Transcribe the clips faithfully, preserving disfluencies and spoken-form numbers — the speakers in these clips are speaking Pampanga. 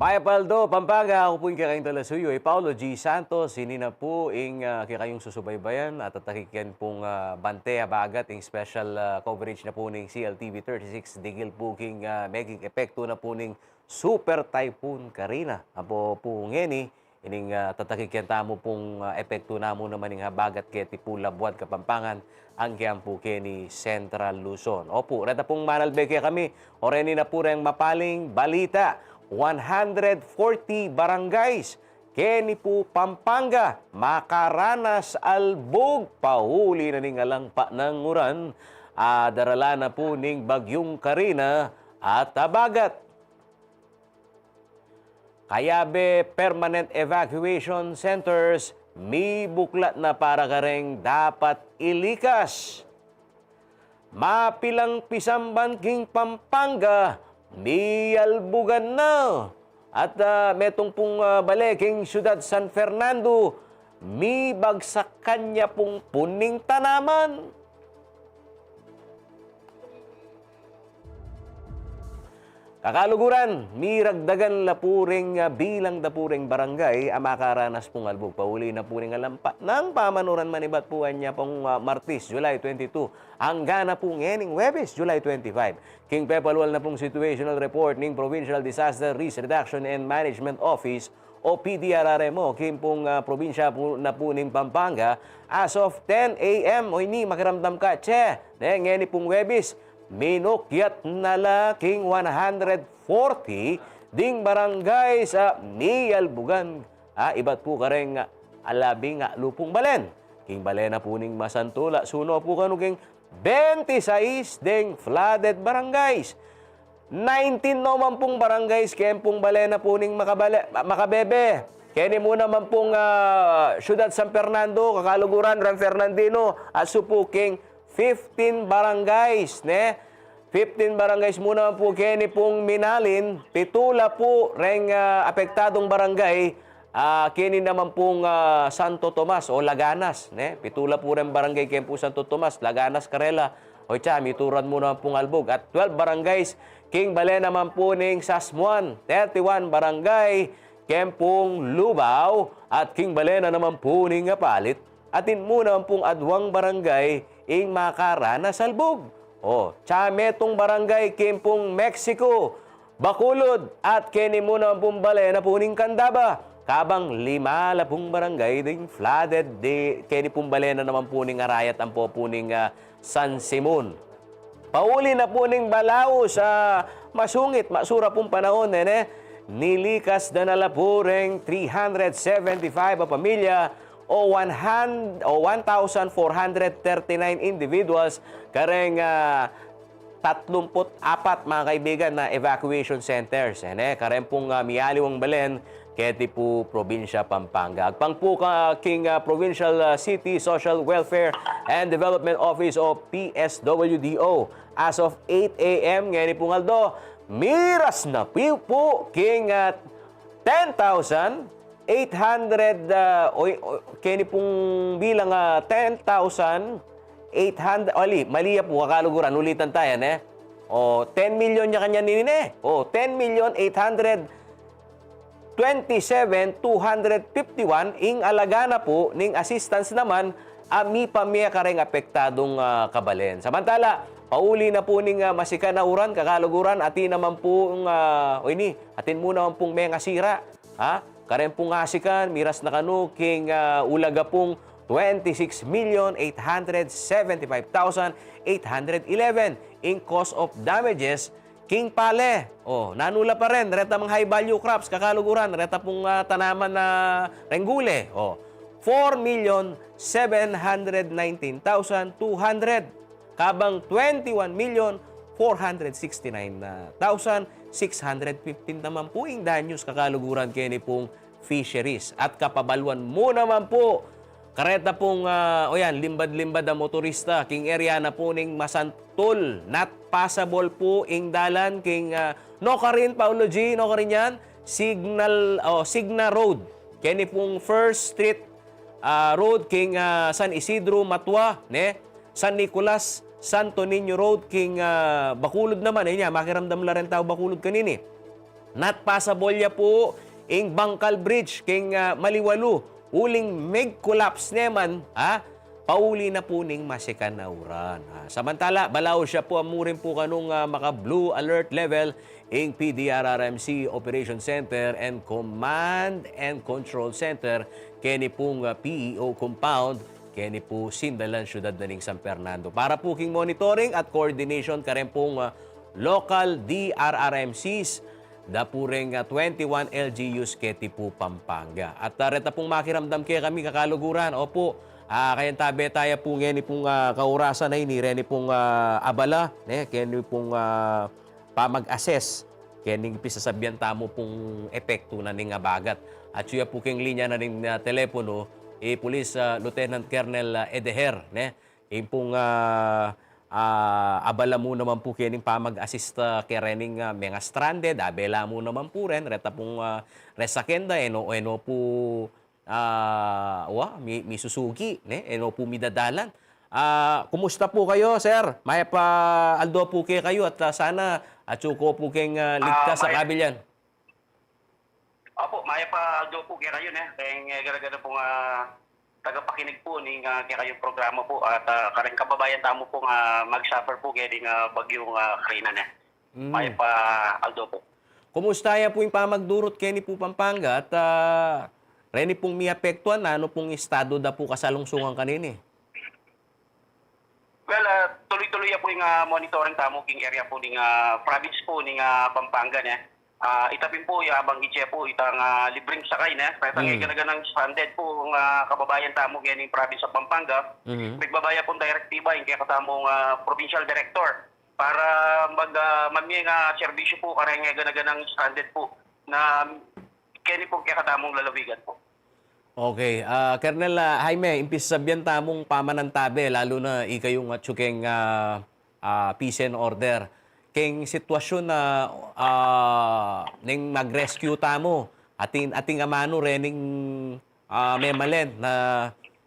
Mayap a aldo, Pampanga. Aku pu ing kekayung talasuyu, i Paulo G Santos. Ini na pu ing, ah, kekayung susubaybayan at atakik ken pung, ah, bante habagat ing special, ah, coverage na pu ning C L T V thirty-six, digil pu king, ah, meging epektu na pu ning Super Typhoon Karina. Ampo pu ngeni, ining, ah, tatakik ken tamu pung, ah, epektu na mu naman ing habagat keti pu labuad Kapampangan, angga pu keni Central Luzon. Opu, reta pung manalbe kekami, o reni na pu reng mapaling balita, one hundred forty barangays keni pu Pampanga makaranas albug pauli na ning alang pananguran, ah, darala na pu ning Bagyung Karina at habagat. Kayabe permanent evacuation centers, mibuklat na para kareng dapat ilikas. Mapilang pisamban king Pampanga, miyalbugan na. At, ah, metung pung, ah, bale king Siyudad San Fernando, mibagsakan ya pung puning tanaman. Kakaluguran, miragdagan la pu ring, ah, bilang da pu ring barangay a makaranas pung albug pauli na pu ning alang pananguran, pamanuran man ibat pu anya pung, ah, Martes, July twenty-two, angga na pu ngening Huwebes, July twenty-five. King pepalual na pung situational report ning Provincial Disaster Risk Reduction and Management Office o P D R R M O, king pung, ah, probinsya pu, na pu ning Pampanga, as of ten A M, o ini makiramdam ka, che, ne, ngeni pung Huwebes, minukyat na la king one hundred forty ding barangays a miyalbugan, ah, ibat pu kareng, ah, alabing atlu pung balen. King bale na pu ning masantul a suno pu kanu king twenty-sais deng flooded barangays. Nineteen no man pung barangays ken pung bale na pu ning makabale, ma-, makabebe. Keni mu naman pung, ah, Siyudad San Fernando, kakaluguran, reng Fernandino, at supu king fifteen barangays, ne? Fifteen barangays mu naman pu keni pung minalin, pitu la pu reng, ah, apektadung barangay, ah, keni naman pung, ah, Santo Tomas o Laganas, ne? Pitu la pu reng barangay ken pu Santo Tomas, Laganas, karela. O itsa, mituran mu naman pung albug. At twelve barangays, king bale naman pu ning Sasmuan, thirty-one barangay, ken pung Lubao, at king bale na naman pu ning Apalit, atin mu naman pung adwang barangay, ing makaranas albug. O, tsa metung barangay, ken pung Mexico, Bacolod, at keni mu naman pung bale na pu ning Candaba, kabang lima la pung barangay ding flooded, di, keni pung bale na naman pu ning Arayat ampo pu ning, ah, San Simon. Pauli na pu ning balaus a masungit, masura pung panaun, nene. Nilikas da na la pu reng three hundred seventy-five a pamilya o one hundred, o one thousand four hundred thirty-nine individuals kareng, ah, tatlumput apat, mga kaibigan, na evacuation centers. Ene, kareng pung, ah, miyaliwang balen, keti pu probinsya Pampanga. Agpang pu ka king, ah, Provincial, ah, City Social Welfare and Development Office o P S W D O. As of eight A M ngeni pung aldo, miras na pu, pu king, ah, ten thousand eight hundred, ah, o, o, keni pung bilang, ah, ten thousand eight hundred, ali, mali ya pu, kakaluguran, ulitan taya, ne? O, ten million ya kanyan ini, ne? O, ten million eight hundred twenty-seven two hundred fifty-one ing alaga na pu ning assistance naman a mipamie kareng apektadung, ah, kabalen. Samantala, pauli na pu ning, ah, masikan a uran, kakaluguran, atin naman pung, ah, o ini, atin mu naman pung mengasira, ha? Kareng pung asikan, miras na kanu king, ah, ulaga pung twenty-six million eight hundred seventy-five thousand eight hundred eleven ing cause of damages king pale. O, nanu la pa rin, reta mang high value crops, kakaluguran, reta pung, ah, tanaman na reng gule. O, four million seven hundred nineteen thousand two hundred, kabang twenty-one million four hundred sixty-nine thousand six hundred fifteen naman pu ing danyus, kakaluguran, keni pung fisheries. At kapabaluan mu naman pu, kareta pung, ah, o yan, limbad-limbad a motorista king area na pu ning masantul, not passable pu ing dalan king, ah, nukarin, Paulo G, nukarin yan, Signal, o, Signa Road, keni pung First Street, ah, Road king, ah, San Isidro, Matua, ne? San Nicolas, Santo Niño Road king, ah, Bacolod naman, e nya, makiramdam la rin tau Bacolod kanini. Not possible ya pu ing Bangkal Bridge king, ah, Maliwalu, uling mig-collapse ne man, ha? Pauli na pu ning masikan a uran. Ah, samantala, balaod ya pu a murin pu kanung, ah, maka-blue alert level ing P D R R M C Operation Center and Command and Control Center keni pung, ah, P E O compound keni pu sindalan syudad na ning San Fernando. Para pu king monitoring at coordination karen pung, ah, local D R R M Cs, da pu reng, ah, twenty-one L G Us keti pu Pampanga. At, ah, reta pung makiramdam kekami kakaluguran, opu, ah, kayantabe taya pu ngeni pung, ah, kaurasan a ini, reni pung, ah, abala, ne, keni pung, ah, pamag-assess kening pisasabian tamu pung epektu na ning abagat. At atyu ya pu keng linya na ning, ah, telepono i Police, ah, Lieutenant Colonel, ah, Edeher, ne? Ing pung, ah, ah, abala mu naman pu kening pamag-assist, ah, kerening, ah, menga stranded, abela mu naman pu ren, reta pung, ah, resaken da, eno, eno pu ah, wa, mi-, misusuki, ne? Eno pu midadalan. Ah, kumusta pu kayu, sir? Mayap a aldo pu kekayu at, ah, sana atyu ko pu keng, ah, ligtas a kabilyan. Opu, mayap a aldo pu kekayu, ne? Keng, eh, gara-gara pung, ah, tagapakinig pu ning, ah, kekayung programa pu at, ah, kareng kababayan tamu pung, ah, mag-suffer pu keng, ah, bagyung, ah, Karina, ne? Mm. Mayap a aldo pu. Kumusta ya pu ing pamagdurut keni pu Pampanga at, ah, reni pung miapektuan, nanu pung estadu da pu kasalungsungan kanini? Well, ah, tuloy-tuloy ya pu ing, ah, monitoring tamu king area pu ning, ah, province pu ning, ah, Pampanga, ne. Ah, ita pin pu, ya banggit ya pu, itang, ah, libreng sakay, ne. Retang, mm, gana-ganang stranded pu, ah, kababayan tamu keni king province of Pampanga. Mhm. Migbaba ya pung direktiba ing kekatamung, ah, provincial director para mag, ah, mamie ing, ah, serbisyu pu kareng gana-ganang stranded pu na keni pung kekatamung lalawigan pu. Okay, ah, Colonel, ah, Jaime, ing pisasabian tamung pamanantabe, lalu na ikayung atyu keng, ah, ah, peace and order. Keng sitwasyun na, ah, neng mag-rescue tamu, atin, atin amanu rening ah, memalen na,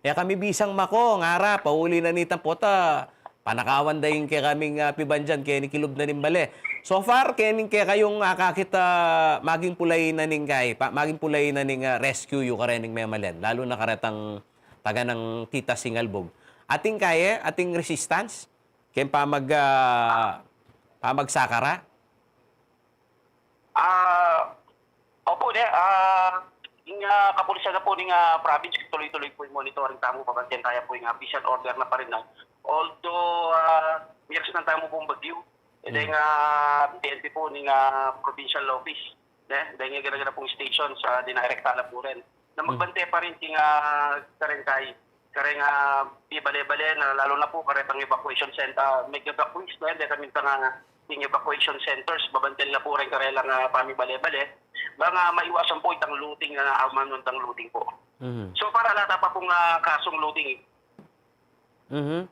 e kami bisang mako, ngara, pauli na nitang pota, panakawan da ing kekaming, ah, pibandian keni kilub na ning bale. So far, kening kekayung, ah, akakit, ah, maging pulai na ning kai, pa-, maging pulai na ning, ah, rescue yu karening memalen, lalu na karetang taganang titas ing albug. Atin kaye, atin resistance, keng pamag-, ah, pamagsakara? Ah, opo, ne, ah, ing, ah, kapulisan na pu ning, ah, province, tuloy-tuloy pu ing monitoring tamu, babantayan taya pu ing, ah, peace and order na pa rin, ah. Although, ah, miyaksan tamu pung bagyu, e, hmm, deng, ah, P N P pu ning, ah, provincial office, ne, deng gana-gana pung station sa dinirekta na pu rin. Na, hmm, magbante pa rin king, ah, kareng kai, kareng, ah, bale-bale na, lalu na pu karetang evacuation center, ah, mega evacuees na, deng kaming tanga ing evacuation centers, babantayan na pu rin karelang, ah, pamibale-bale. Bang, ah, maiwasan pu itang looting, ah, amanung tang looting pu. Mhm. So far, ala ta pa pung, ah, kasung looting. Mhm.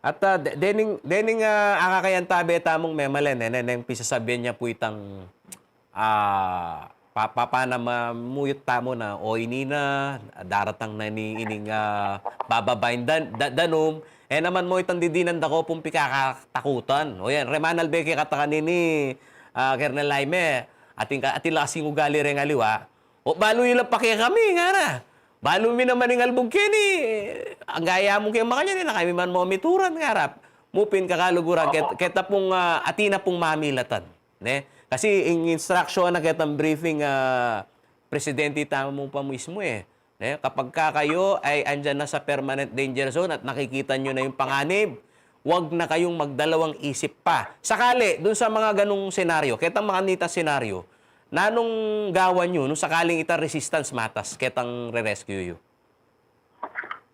At, ah, de-, dening, dening, ah, akakayantabe tamung memalen, e, ne, neng pisasabian ya pu itang ah, pa-, pa-, pana mamuyut tamu na, o ini na, daratang na ni ining, ah, bababaing dan-, da-, danum, e naman mo itang didinan da ko pung pikakatakutan. O yan, remanal beke katakan ini, ah, Colonel Jaime, atin ka, atin la kasing ugali reng aliwa. O, balu yu la pa kekami, ngara. Balu mi naman ing albug keni, angga ya mu keng makanyan, e na kami man momituran, ngara. Mu pin kakaluguran, opo, ket-, keta pung, ah, atin na pung mamilatan. Ne? Kasi ing instruction na ketang briefing, ah, presidente tamu pa mismu, e. Ne? Kapag ka kayo ay andyan na sa permanent danger zone at nakikita nyo na yung panganib, wag na kayong magdalawang isip pa. Sakali, dun sa mga ganung senaryo, ketang makanitang senaryo, nanung gawan nyo nung sakaling itang resistance matas, ketang re-rescue yu?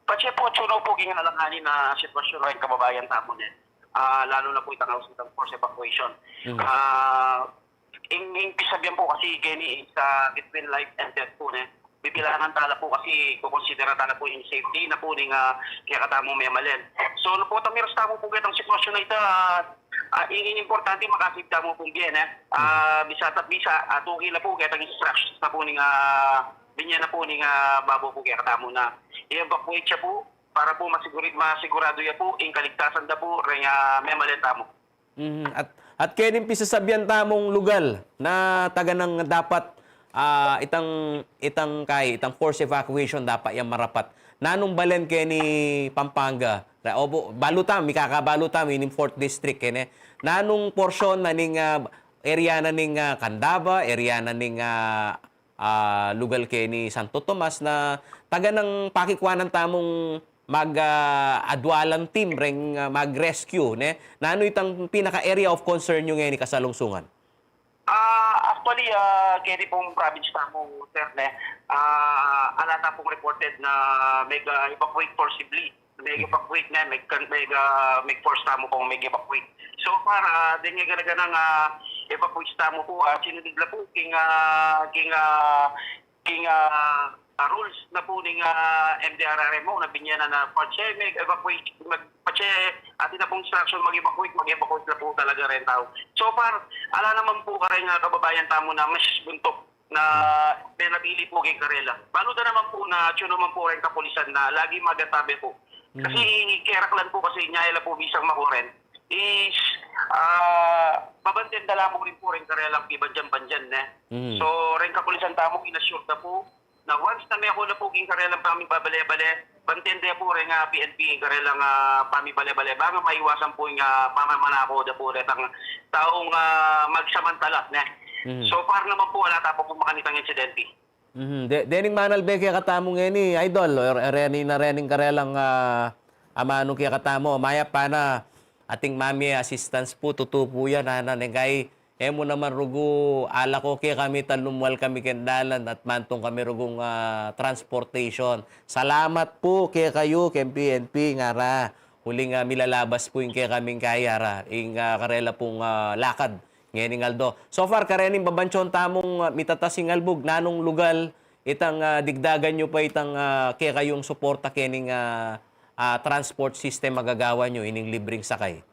Patse pu, atsu na pu king alanganin a sitwasyun reng kababayan tamu, ne. Ah, lalu na pu itang house, itang forced evacuation. Mm. Ah, ing, ing pisasabian pu kasi keni is, ah, between life and death pu, ne. Bibilangan tala pu kasi, kukonsidera tala pu ing safety na pu ning, ah, kekatamung memalen. So, nung pu tamiras tamu pu ketang sitwasyun a ita, ah, ah, ing, ing importante makasave tamu pung bie, ne. Ah, mm, bisa at bisa, ah, tuki la pu ketang instructions na pu ning, ah, binye na pu ning, ah, babo pu kekatamu na i-evacuate ya pu para pu masiguri-, masiguradu ya pu ing kaligtasan da pu reng, ah, memalen tamu. Mhm. At, At keni ing pisasabian tamung lugal na taganang dapat, ah, itang, itang kay, itang forced evacuation dapat yang marapat. Nanung balen keni Pampanga? Ra-, o bu-, balu tamu, mikakabalu tamu, ining fourth district, keni. Nanung porsyon na ning, ah, area na ning, ah, Candaba, area na ning, ah, ah, lugal keni Santo Tomas na taganang pakikwanan tamung mag, ah, adwalang team reng, ah, mag-rescue, ne? Nanu itang pinaka-area of concern yu ngeni kasalungsungan? Ah, actually, ah, keni pung province tamu, sir, ne? Ah, ala ta pung reported na mega-evacuate forcibly. Mega-evacuate na, mega, mega, mega-force tamu pung mega-evacuate. So far, ah, deng gana-ganang, ah, evacuate tamu pu, ah, sinunod la pu king, ah, king, ah, king, ah, ah, rules na pu ning, ah, M D R R M O na binye na na patse mag-evacuate, mag-, patse atin na pung instruction mag-evacuate, mag-evacuate la pu talaga reng tau. So far, ala naman pu kareng, ah, kababayan tamu na mas buntuk na penapili pu keng karela. Balu da naman pu na atyu naman pu reng kapulisan na lagi magatabe pu. Kasi keraklan pu kasi nyaya la pu bisang makuren is, ah, babanten da la pu rin pu reng karelang pibandian-bandian, ne? So, reng kapulisan tamu, in-assure da pu na once na meko na pu king karelang pamibabale-bale, banten da pu reng, ah, P N P ing karelang, ah, pamibale-bale. Bang maiwasan pu ing, ah, pamamanako da pu retang taung, ah, magsamantala, ne? So far naman pu, ala ta pa pu makanitang insidente. Mhm. De-, dening manalbe kekatamu ngeni, Idol, o, reni na rening karelang, ah, amanu kekatamu, mayap pa na ating mamie assistance pu, tutu pu yan, ana, neng kai, e mu naman rugu, ala ko kekami, talumwal kami keng dalan at mantung kami rugung, ah, transportation. Salamat pu kekayu, keng P N P, ngara, uling, ah, milalabas pu ing kekaming kaya ra, ing, ah, karela pung, ah, lakad ngening aldo. So far, karening babantion tamung, ah, mitatas ing albug, nanung lugal itang, ah, digdagan yu pa itang, ah, kekayung suporta kening, ah, ah, transport system a gagawan yu, ining libreng sakay?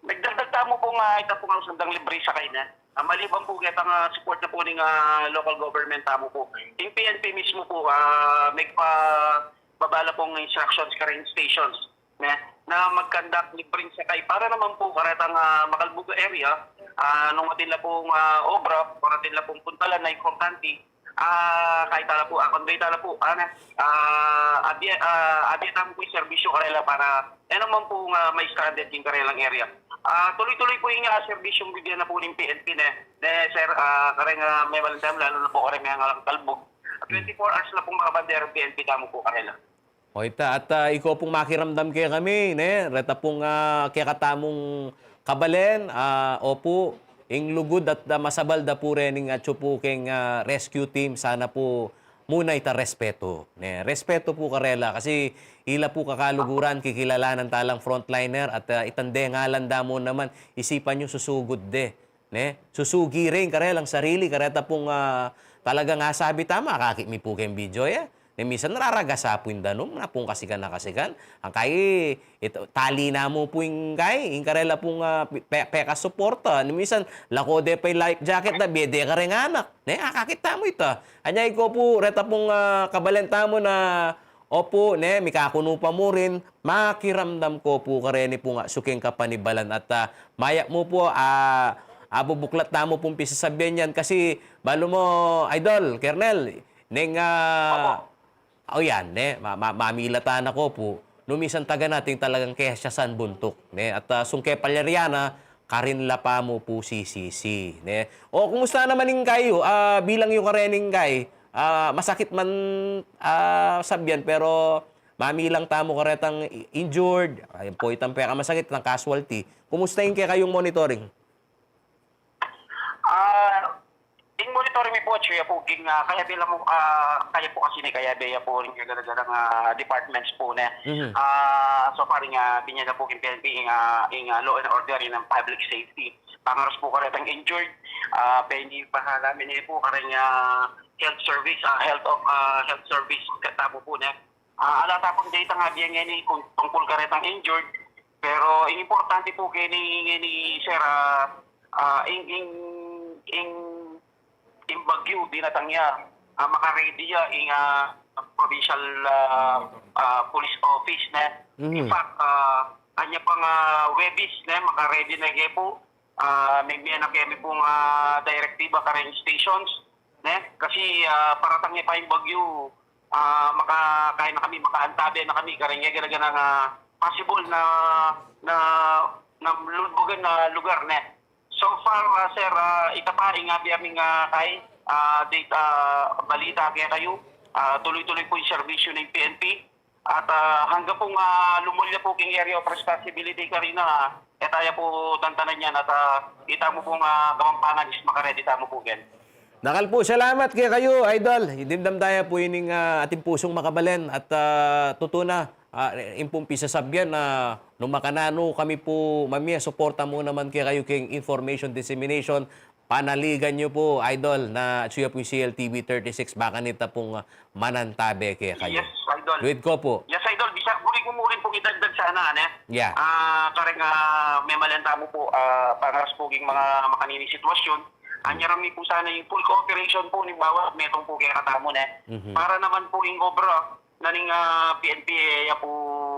Nagdagdag tamu pung, ah, ita pung ausang dang libreng sakay na. Ah, maliban pu ketang, ah, support na pu ning, ah, local government tamu pu. Ing P N P mismu pu, ah, megpababa la pung instructions kareng stations, ne, na mag-conduct libreng sakay para naman pu karetang, ah, Macalbuga area, ah, nung atin la pung, ah, obra, nung atin la pung puntalan na importante, ah, kai tala pu, ah, convey tala pu, ah, ne, ah, abye, ah, abye tamu pu ing serbisyu karela para, e naman pu nga ma-stranded king karelang area. Ah, tuloy-tuloy pu ing, ah, serbisyung bibie na pu ning P N P, ne, ne, sir, ah, kareng, ah, mebalang tamu, lalu na pu kareng mengalang talbug. Twenty-four hours la pung makabandera P N P tamu pu karela. O ita, at, ah, iko pung makiramdam kekami, ne, reta pung, ah, kekatamung kabalen, ah, opu, ing lugud at, ah, masabal da pu rening atyu pu keng, ah, rescue team, sana pu muna ita respetu, ne, respetu pu karela, kasi ila pu kakaluguran, kikilalanan talang frontliner, at, ah, itang dengalan da mu naman, isipan yu susugud de. Ne? Susugi re ing karelang sarili, kareta pung, ah, talagang asabi tamu, akakit mi pu keng video ya. Ne, minsan nararagasa pu ing danum, na pung kasikan a kasikan. Ang kai, ito, tali na mu pu ing kai, ing karela pung, ah, pe-, pekasuporta. Ne, minsan, lako de pa ing life jacket na, bie de kareng anak. Ne, akakit tamu ita. Anya iko pu, reta pung, ah, kabalen tamu na, opu, ne, mikakunu pa mu rin, makiramdam ko pu kareni pung atsu keng kapanibalan at, ah, mayap mu pu, ah, ah, bubuklat tamu pung pisasabian yan kasi balu mu, Idol, Kernel, neng, ah, o yan, ne, ma-, ma-, mamilatan na ko pu, nung minsan taga nating talagang kesa san buntuk, ne, at, ah, sungke palyariana, karin la pa mu pu sisisi, ne. O, kumusta naman ing kayu? Ah, bilang yu karening kai, ah, masakit man, ah, sabian, pero mamilang tamu karetang i-, injured, ayun pu itang pekamasakit, itang casualty. Kumusta ing kekayung monitoring? Ah, ing monitoring mi pu, atyu ya pu king, ah, kayabe la mu, ah, kayabe pu kasi ne, kayabe ya pu ring gara-garang, ah, departments pu ne. Ah, so far, ing, ah, binye na pu king P N P, ing, ah, ing, ah, law and order, ing public safety. Pangaras pu karetang injured, ah, peni pa sa namin ne pu kareng, ah, health service, ah, health of, ah, health service, katamu pu ne. Ah, ala ta pung data nga bie ngeni kung tungkul karetang injured, pero ing importante pu keni ngeni, sir, ah, ah, ing, ing, ing, ing bagyu dinatang ya, ah, maka-ready ya ing, ah, provincial, ah, ah, police office ne. In fact, ah, Anya pang, ah, Webis, ne, maka-ready na ke pu. Ah, migmie na kami pung, ah, direktiba kareng stations, ne? Kasi, ah, paratang ya pa ing bagyu, ah, maka-, kaya na kami, makaantabe na kami kareng gaganakan, ah, possible na, na, na lulbugan na lugar, ne? So far, ah, sir, ah, ita pa, ing abi aming, ah, kay, ah, data, balita kekayu, ah, tuloy-tuloy pu ing serbisyu ning P N P. At, ah, hanggang pung, ah, lumulya pu king area of responsibility karina, ah, e taya pu tantanan yan at, ah, ita mu pung, ah, Kapampangan is maka-ready tamu pu, Ken. Dakal pu salamat kekayu, Idol. Dimdam taya pu ining, ah, atin pusung makabalen at, ah, tutu na, ah, ing pung pisasabyan na nung makananu kami pu mamie, suporta mu naman kekayu king information dissemination. Panaligan yu pu, Idol, na atsu ya pu ing C L T V thirty-six, baka nita pung, ah, manantabe kekayu. Yes, Idol. Luid ko pu. Yes, Idol. Bisa, buri ku mu rin pung idagdag sana, ne? Yeah. Ah, kareng, ah, memalen tamu pu, ah, pangaras pu king mga makanini sitwasyon. Anya rami pu sana ing full cooperation pu, halimbawa, metung pu kekatamu, ne? Mhm. Para naman pu ing obra na ning, ah, P N P, e ya pu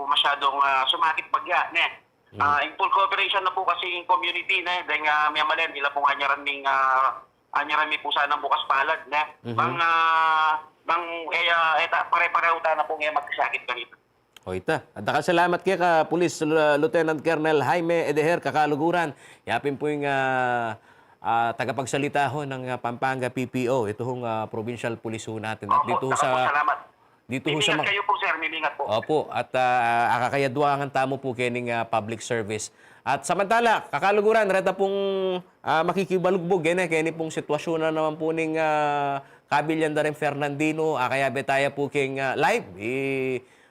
masyadung, ah, sumakit bagya, ne? Hmm. Ah, in full cooperation na pu kasi ing community, ne, deng, ah, memalen, ila pung anya rami, ah, anya rami pu sanang bukas palad, ne? Mhm. Bang, ah, bang, e, ah, e ta, pare-parehu ta na pung e magkasakit kanita. O ita. At dakal salamat keka, Police Lu-, Lieutenant Colonel Jaime Edejer, kakaluguran. Ya pin pu ing, ah, ah, tagapagsalita ho ng, ah, Pampanga P P O, ito hong, ah, provincial police ho natin. At opo, dito ho sa, salamat. Dito ho sa mimingat mga kayu pu, sir, mimingat pu. Opo, at, ah, akakayadwangan tamu pu kening, ah, public service. At samantala, kakaluguran, reta pung, ah, makikibalugbug, kene, keni pung sitwasyon na naman pu ning, ah, kabilyan da ring Fernandino, ah, kayabe taya pu keng, ah, live, i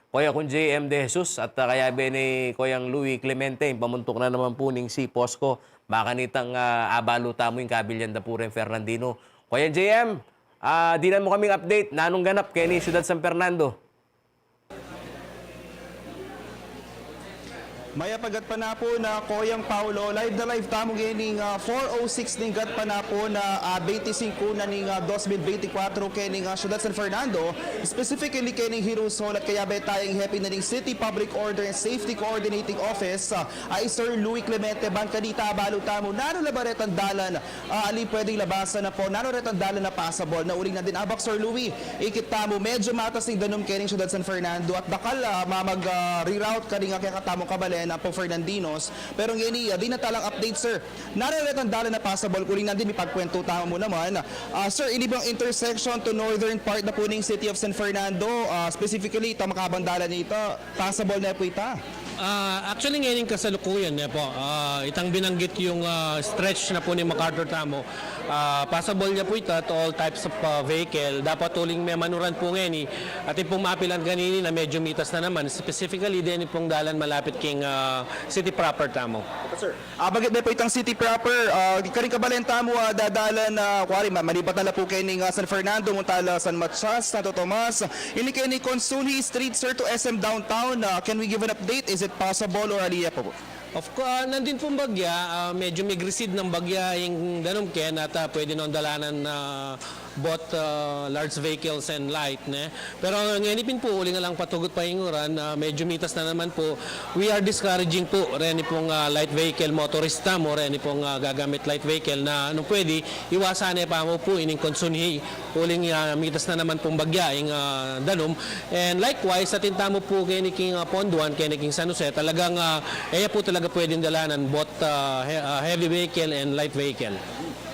Koya kung J M De Jesus at, ah, kayabe ni Koyang Louie Clemente, ing pamuntuk na naman pu ning C-POSCO, makanitang, ah, abalu tamu ing kabilyan da pu reng Fernandino. Koyang J M, ah, dinan mu kaming update, nanung ganap keni Syudad San Fernando? Mayap a gatpanapun, Koyang Paulo, live na live tamu ngening, ah, four oh six ning gatpanapun, ah, ah, twenty-five na ning, ah, dos mil bente kwatro kening, ah, Syudad San Fernando, specifically kening Heroes Hall at kayabe taya ing hepe na ning City Public Order and Safety Coordinating Office, ah, a i Sir Louie Clemente. Bang kanita abalu tamu, nanu la ba retang dalan, ah, aling pwedeng labasan na pu, nanu retang dalan a pasabol na uling nandin? Abak, Sir Louie, ikit tamu, medyo matas ing danum kening Syudad San Fernando at dakal, ah, mamag, ah, reroute karing, ah, kekatamung kabalen ampong Fernandinos. Pero ngeni, ah, dinan ta lang update, sir. Nanu retang dalan a pasabol uling nandin, mipagkwentu tamu naman. Ah, sir, ini bang intersection to northern part na pu ning City of San Fernando, ah, specifically, itang makabang dalan ita, pasabol na pu ita? Ah, actually, ngening kasalukuyan ne pu, ah, itang binanggit yung, ah, stretch na pu ning MacArthur tamu, ah, pasabol ya pu ita to all types of, ah, vehicle. Dapat uling memanuran pu ngeni, atin pung mapilan kanini na medyo mitas na naman, specifically deni pung dalan malapit king, ah, city proper tamu. Opo, sir. Ah, bagit ne pu itang city proper, ah, karing kabalen tamu, ah, dadalan, ah, kuwari, ma-, malipat na la pu kening, ah, San Fernando, munta la San Matias, Santo Tomas. Ini keni Consunji Street, sir, to S M Downtown, ah, can we give an update? Is it possible or ali ya pu? Of co-, ah, nandin pung bagya, ah, medyo mig-recede nang bagya ing danum, Ken, at, ah, pwede nang dalanan, ah, both, ah, large vehicles and light, ne? Pero ngeni pin pu, uling alang patugut pa ing uran, ah, medyo mitas na naman pu. We are discouraging pu reni pung, ah, light vehicle motorist tamu, reni pung, ah, gagamit light vehicle na nung pwede, iwasan ne pa mu pu ining Consunji, uling, ah, mitas na naman pung bagya ing, ah, danum. And likewise, atin tamu pu keni king, ah, Ponduan, keni king San Jose, talagang, ah, e ya pu talaga pwedeng dalanan both, ah, he-, ah, heavy vehicle and light vehicle.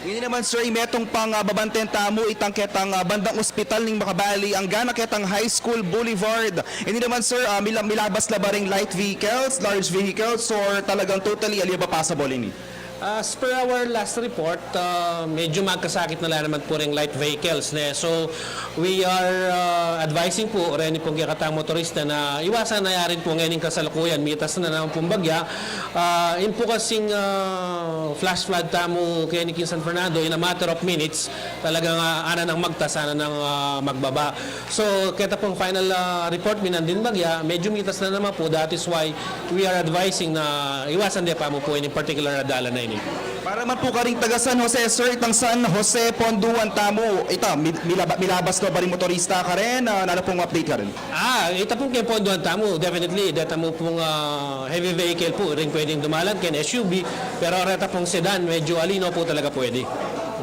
Ini naman, sir, ing metung pang, ah, babanten tamu, itang ketang, ah, bandang ospital ning Makabali, anggana ketang High School Boulevard. Ini naman, sir, ah, mila-, milabas la ba ring light vehicles, large vehicles, or talagang totally ali ya ba pasabol ini? As per our last report, ah, medyo magkasakit na la naman pu ring light vehicles, ne? So, we are, ah, advising pu reni pung kekatang motorista na iwasan na ya rin pu ngening kasalukuyan, mitas na naman pung bagya. Ah, in pu kasing, ah, flash flood tamu keni king San Fernando, in a matter of minutes, talagang, ah, ana nang magtas, ana nang, ah, magbaba. So, keta pung final, ah, report mi nandin bagya, medyo mitas na naman pu, that is why we are advising na iwasan de pa mu pu ini particular a dalan na ini. Para man pu karing taga San Jose, sir, itang San Jose Ponduan tamu, ita, mi-, milaba-, milabas no ba ring motorista karin? Ah, nanu pung update karin? Ah, ita pung keng Ponduan tamu, definitely, deta mu pung, ah, heavy vehicle pu, ring pwedeng dumalan, keng S U V, pero reta pung sedan, medyo ali no pu talaga pwede.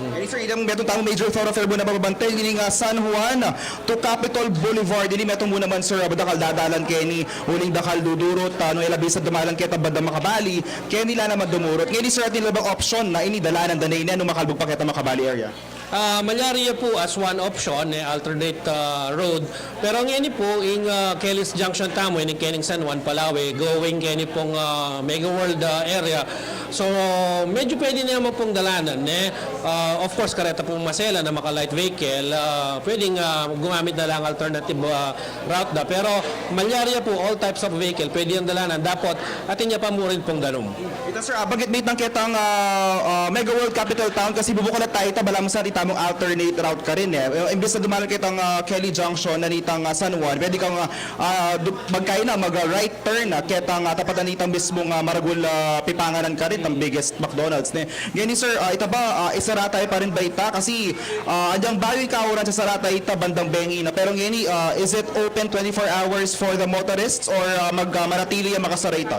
Keni, sir, itang metung tamung major thoroughfare mu na mababantay, ini nga San Juan to Capitol Boulevard. Ini metung mu naman, sir, a dakal dadalan keni, uling dakal dudurut, ah, nung e la bisa dumalan ketang bandang makabali, keni la naman dumurut. Ngeni, sir, atin la bang option na ini dalanan da ne ini nung makalbug pa ketang makabali area? Ah, malyari ya pu as one option, e, alternate, ah, road. Pero ngeni pu, ing, ah, Kelly's Junction tamu, ining kening San Juan Palawe, going keni pung, ah, Mega World, ah, area. So, medyo pwede na naman pung dalanan, ne? Ah, of course, kareta pung maselan a maka-light vehicle, ah, pwedeng, ah, gumamit na lang alternative, ah, route da. Pero malyari ya pu, all types of vehicle, pwede yang dalanan. Dapot, atin ya pa mu rin pung danum. Ita, sir, ah, banggit mi itang ketang, ah, ah, Mega World Capital Town kasi bubuklat tayu ita, balamu sa ita mung alternate route karin, e. Eh, imbis na dumalan ketang, ah, Kelly Junction na nitang, ah, San Juan, pwede kang, ah, ah, du-, magkain na, mag, ah, right turn, ah, ketang, ah, tapatan nitang mismung, ah, maragul, ah, pipanganan karin, itang biggest McDonald's, ne. Ngeni, sir, ah, ita ba, ah, isarata yu pa rin ba ita? Kasi, ah, anyang bayu ing kauran sa sarata ita bandang bengi na. Pero ngeni, ah, is it open twenty-four hours for the motorists or, ah, mag, ah, manatili yang makasara ita?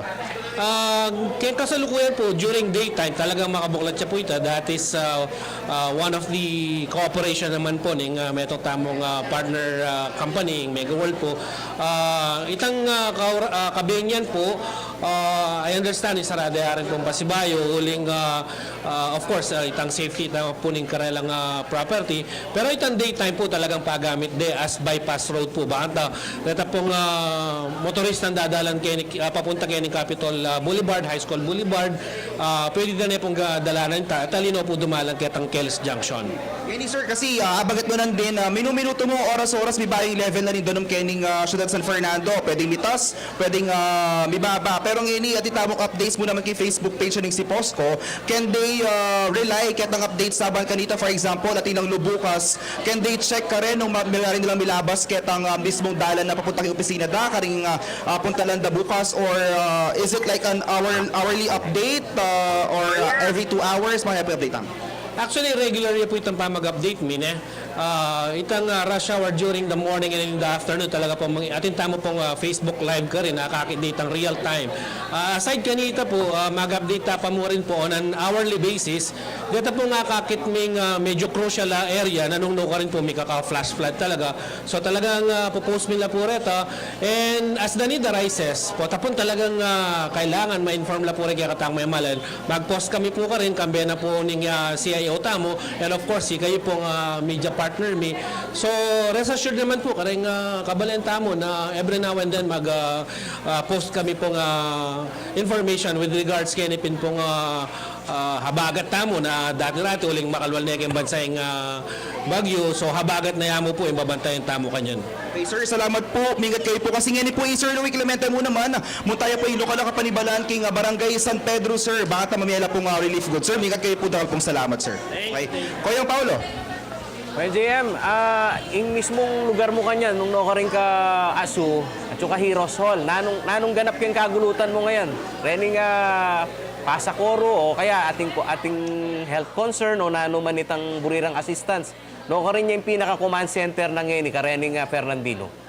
Ah, keng kasalukuyan pu, during daytime, talagang makabuklat ya pu ita. That is, ah, ah, one of the cooperation naman pu ning, ah, metung tamung, ah, partner, ah, company, ing Mega World pu. Ah, itang, ah, kaura-, ah, kabengian pu, ah, I understand, isarada ya rin pung pasibayu, uling, ah, ah, of course, ah, itang safety na pu ning karelang, ah, property. Pero itang daytime pu talagang pagamit de as bypass road pu. Bakanta, reta pung, ah, motorista a dadalan keni, ah, papunta keni Capitol, ah, Boulevard, High School Boulevard, ah, pwede da ne pung, ah, dalanan ta-, talino pu dumalan ketang Kelly's Junction. Ngeni, sir, kasi, ah, abagat mu nandin, ah, minu-minutu mu, oras-oras, mibayu ing level na ning danum kening, ah, Siyudad San Fernando. Pwedeng mitas, pwedeng, ah, mibaba. Pero ngeni, atin tamung updates mu naman keng Facebook page ning CPOSCO. Can they, ah, rely ketang updates na ban kanita? For example, atin lang lubukas, can they check karin nung ma-, malyari nilang milabas ketang, ah, mismung dalan na papunta keng opisina da, karing, ah, ah, puntalan da bukas? Or, ah, is it like an hour, hourly update, ah, or, ah, every two hours? Manga update ang Actually, regular ya pu itang pamag-update mi, ne? Ah, itang, ah, rush hour during the morning and in the afternoon, talaga pung mang-, atin tamu pung, ah, Facebook Live karin, akakit de itang real time. Ah, aside kanita pu, ah, mag-update ta pa mu rin pu on an hourly basis. Deta pung akakit ming, ah, medyo crucial a area, nanung nukarin pu mikaka-flash flood talaga. So talagang, ah, pu-post mi la pu reta. And as the need arises, pota pung talagang, ah, kailangan ma-inform la pu rin kekatang mamayan, mag-post kami pu karin, kambe na pu ning, ah, C I O tamu, and of course, ikayu pung, ah, media partner mi. So, rest assured naman pu, karing, ah, kabalen tamu na every now and then mag, ah, ah, post kami pung, ah, information with regards keni pin pung, ah, ah, habagat tamu na dati-dati uling makalwal ne keng bansa ing, ah, bagyu. So, habagat na ya mu pu ing babantayan tamu kanyan. Okay, sir, salamat pu. Mingat kayu pu. Kasi ngeni pu, i-Sir Louie Clemente mu naman, munta ya pu ing lokal a kapanibalan king, ah, Barangay San Pedro, sir. Bang atin mamie la pung, ah, relief goods, sir. Mingat kayu pu, dakal pung salamat, sir. Okay. Koyang Paulo. Well, J M, ah, ing mismung lugar mu kanyan, nung nukarin ka ASU at saka Heroes Hall, nanung, nanung ganap keng kagulutan mu ngayan? Rening, ah, PASACORU o kaya atin, atin health concern o nanu man itang buri rang assistance. Nukarin ya ing pinaka-command center na ngeni karening, ah, Fernandino.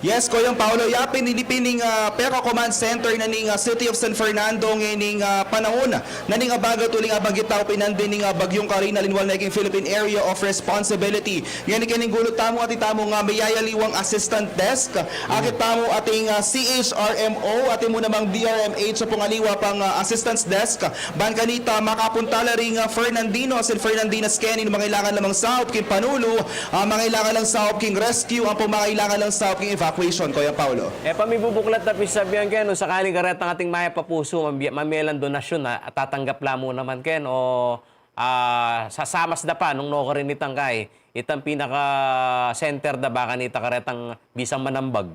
Yes, Koyang Paulo, yapin ini pin ing, ah, peka-command center na ning, ah, City of San Fernando ngening, ah, panaun na ning abagat uling abanggit tamu pin nandin ning, ah, bagyung Karina, linwal ne king Philippine Area of Responsibility. Ngeni kening gulut tamu, atin tamung miyayaliwang assistant desk. Akit tamu ating, ah, C H R M O, atin mu namang D R M H, pung aliwa pang, ah, assistance desk. Ban kanita makapunta la ring, ah, Fernandino, asin Fernandinas keni, mangailangan la mang saup king panulu, ah, mangailangan lang saup king rescue, ampong mangailangan lang saup king evacuation, Koyang Paulo. E pa mibubuklat na pisabian keni, nung sakaling karetang ating mayap a pusu, mamie-, mamie lang donasyun, ah, tatanggap la mu naman keni, o, ah, sasamas da pa nung nukarin itang kai, itang pinaka-center da ba kanita karetang bisang manambag.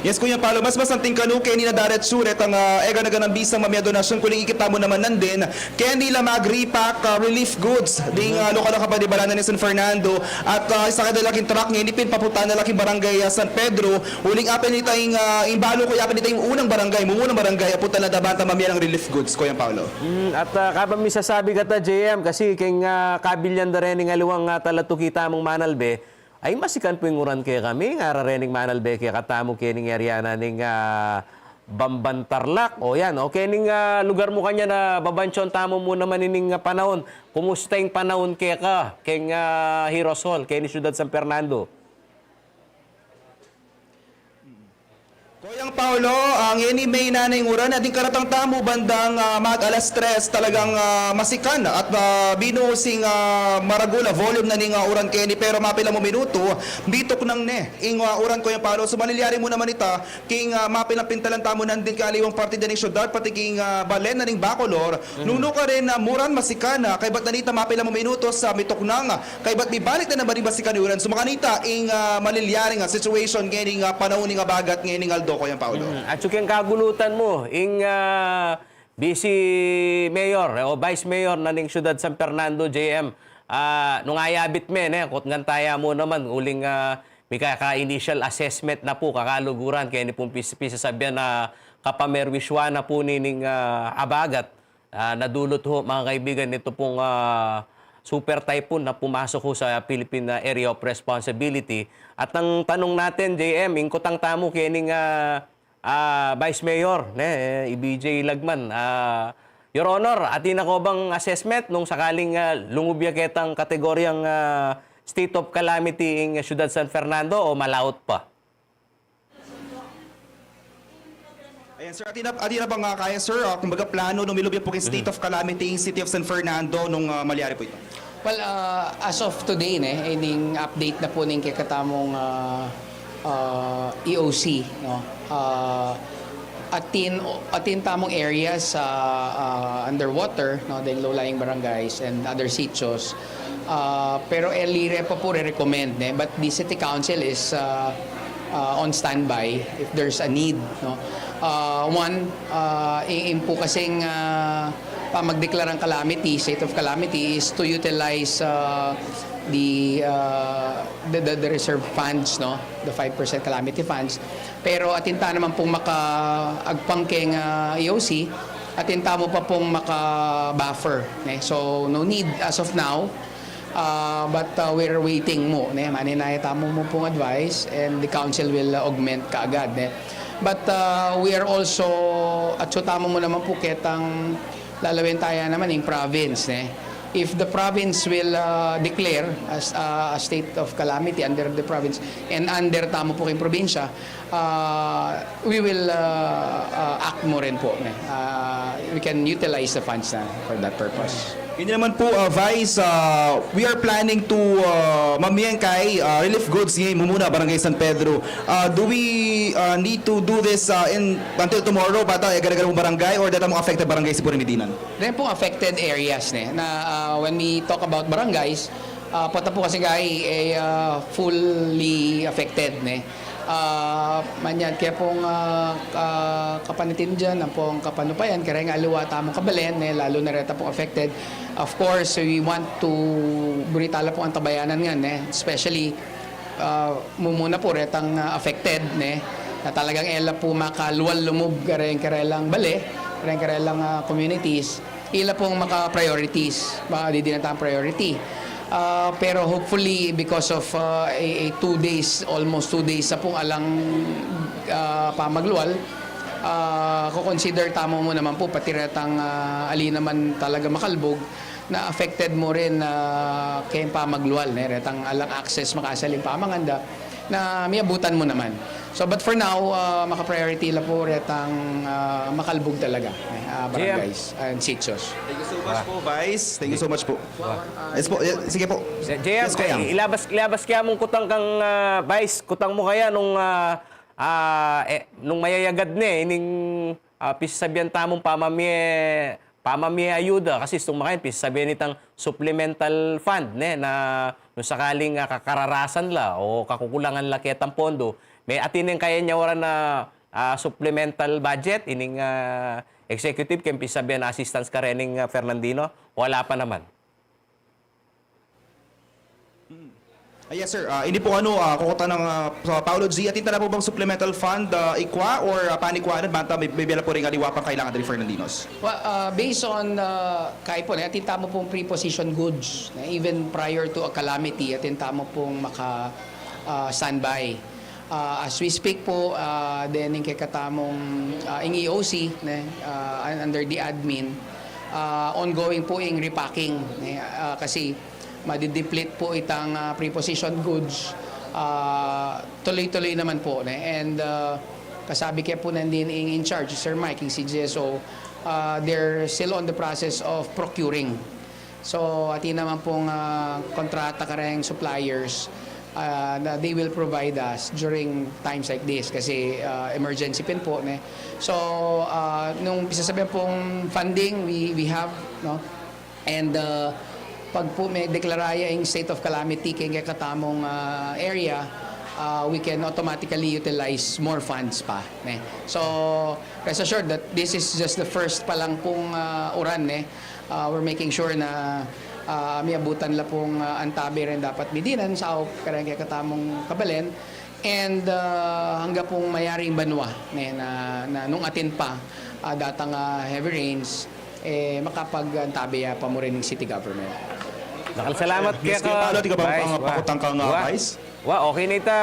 Yes, Kuya Paolo, mas masanting kanu keni na daretsu retang, ah, e gana-ganang bisang mamie donasyun, kuling ikit tamu naman nandin keni la mag-repack, ah, relief goods ding, ah, lokal a kapanibalan na ning San Fernando. At, ah, isakay da la king truck ngeni pin papunta na la king barangay, ah, San Pedro. Uling apin ita ing, ah, ing balu ku ya pin ita ing unang barangay, mumunang barangay a punta na da banta mamie nang relief goods, Kuya Paolo. Mm, at, ah, kabang misasabi kata, J M, kasi keng, ah, kabilyan da rening aliwang, ah, talatuki tamung manalbe, ay masikan pu ing uran kekami, ngara rening manalbe kekatamu kening area na ning, ah, Bamban Tarlac. O yan, o kening, ah, lugar mu kanyan a babansyun tamu mu naman ining, ah, panaun. Kumusta ing panaun keka keng, ah, Heroes Hall, keni Syudad San Fernando? Kuyang Paolo, ah, ngeni maina na ing uran, at ing karatang tamu bandang, ah, mag-alas tres talagang, ah, masikan at, ah, binuhus ing, ah, maragul a volume na ning, ah, uran keni, pero mapila mu minutu, mituknang ne ing, ah, uran, Kuyang Paolo. So malilyari mu naman ita king, ah, mapilang pintalan tamu nandin kaliwang parte da ning syudad, pati king, ah, balen na ning Bacolor. Nung nukarin, ah, muran masikan, ah, kaybat na nita mapila mu minutu sa mituknang, ah, kaybat mibalik na naman ing masikan a uran. So makanita ing, ah, malilyari a situation ngening, ah, panaun ning abagat ngening aldo, Kuyang Paolo. Mm. At sukeng kagulutan mu, ing, ah, Vice Mayor, eh, o Vice Mayor na ning Syudad San Fernando, J M, ah, nung ayabit me, ne, kutngan taya mu naman, uling, ah, mika ka initial assessment na pu, kakaluguran, keni pung pis-, pisasabian na kapamerwisyuan na pu nining, ah, abagat. Ah, nadulot ho, mga kaibigan, nito pung, ah, super typhoon na pumasok ho sa Philippine, ah, Area of Responsibility. At ang tanong natin, J M, ing kutang tamu kening, ah, ah, Vice Mayor, ne, i B J Lagman. Ah, Your Honor, atin na ko bang assessment nung sakaling, ah, lungub ya ketang kategoryang, ah, state of calamity ing Syudad San Fernando o malaut pa? Ayan, sir. Atin na, atin na bang, ah, kaya, sir? Ah, kumbaga, plano nung milub ya pu king state of calamity ing City of San Fernando nung, ah, malyari pu ita? Well, ah, as of today, ne, ining update na pu ning kekatamung, ah, ah, E O C, no? Ah, atin, atin tamung areas, ah, ah, underwater, no, deng low-lying barangays and other sitios. Ah, pero e li re pa pu re-recommend, ne? But the city council is, ah, ah, on standby if there's a need, no? Ah, one, ah, i-, ing pu kasing, ah, pamagdeklarang calamity, state of calamity, is to utilize, ah, the, ah, the, the, the reserve funds, no? The five percent calamity funds. Pero atin ta naman pung makaagpang keng, ah, E O C, atin tamu pa pung maka-buffer, ne? So, no need as of now. Ah, but, ah, we're waiting mu, ne? Maninaya tamu mu pung advice and the council will, ah, augment kaagad, ne? But, ah, we are also, atsu tamu mu naman pu ketang lalawin taya naman ing province, ne? If the province will, ah, declare as, ah, a state of calamity under the province and under tamu pu keng probinsya, ah, we will, ah, ah, act mu rin pu, ne? Ah, we can utilize the funds na for that purpose. Ini naman pu, ah, Vice, ah, we are planning to, ah, mamie keng, ah, relief goods ngeni mumuna Barangay San Pedro. Ah, do we, ah, need to do this, ah, in, until tomorrow, bata e gana-gana pung barangay or deta mung affected barangays pu rin ing dinan? Deng pung affected areas, ne, na, ah, when we talk about barangays, ah, pota pu kasi kaya, eh, ah, fully affected, ne. Ah, manyad kaya pung, ah, ah, kapanitindian, ampong kapanupayan, kareng aliwa tamung kabalen, ne, lalu na reta pung affected. Of course, we want to, buri ta la pung antabayanan ngan, ne, especially, ah, mumuna pu retang, ah, affected, ne, na talagang e la pu makalual lumub kareng karelang bale, kareng karelang, ah, communities. Ila pung maka-priorities, maka didinan tang priority. Ah, pero hopefully, because of, ah, a, a two days, almost two days na pung alang, ah, pamaglual, ah, ko-consider tamu mu naman pu, pati retang, ah, ali naman talaga makalbug, na affected mu rin, ah, keng pamaglual, ne, retang alang access makasaling pamanganda, na miabutan mu naman. So, but for now, ah, maka-priority la pu retang, ah, makalbug talaga, eh, ah, J M. Barangays and sitios. Thank you so much pu, Vice. Thank you so much pu. Yes pu, eh, sige pu. J M, yes, Kuya. Ilabas, ilabas kaya mung kutang kang, ah, Vice, kutang mu kaya nung, ah, ah, eh, nung mayayagad ne, ining, ah, pisasabian tamung pamamie pamamie ayuda, kasi istung makayan, pisasabian itang supplemental fund, ne, na nung sakaling, ah, kakararasan la o kakukulangan la ketang pondo, May atin ing kaya nya oran na, ah, supplemental budget, ining, ah, executive, keng pisasabian assistance karening, ah, Fernandino? Wala pa naman. Ah, yes, sir. Ah, ini pung ano, ah, kukutan ng, ah, sa Paolo G, atin tana pu bang supplemental fund, ah, ikwa or, ah, panikwa na, banta may, may bela pu ring aliwa pang kailangan dari Fernandinos? Well, ah, based on, ah, kaya po, ne, atin tamu pung preposition goods, ne, even prior to a calamity, atin tamu pung maka, ah, standby. Ah, as we speak po, ah, then ing kekatamung, ah, ing E O C, ne, ah, un-, under the admin, ah, ongoing po ing repacking, ne, ah, kasi madideplete po itang, ah, preposition goods, ah, tuloy-tuloy naman po, ne? And, ah, kasabi ke po nandin ing in charge, Sir Mike, ing C G S O, ah, they're still on the process of procuring. So, atin naman pung, ah, kontrata kareng suppliers, ah, na they will provide us during times like this kasi, ah, emergency pin po, ne? So, ah, nung pisasabian pung funding, we, we have, no? And, uh, pag po may deklara ya ing state of calamity keng kekatamung, uh, area, uh, we can automatically utilize more funds pa, ne? So, rest assured that this is just the first pa lang pung, uh, uran, ne? Uh, we're making sure na, uh, miabutan la pung, uh, antabe reng dapat midinan sa kareng kekatamung kabalen. And, ah, angga pung mayari ing banua, ne, na, na nung atin pa, ah, datang, ah, heavy rains, eh, makapag-antabe ya pa mu rin ing city government. Dakal salamat keka, Vice. Wa, wa, okay na ita,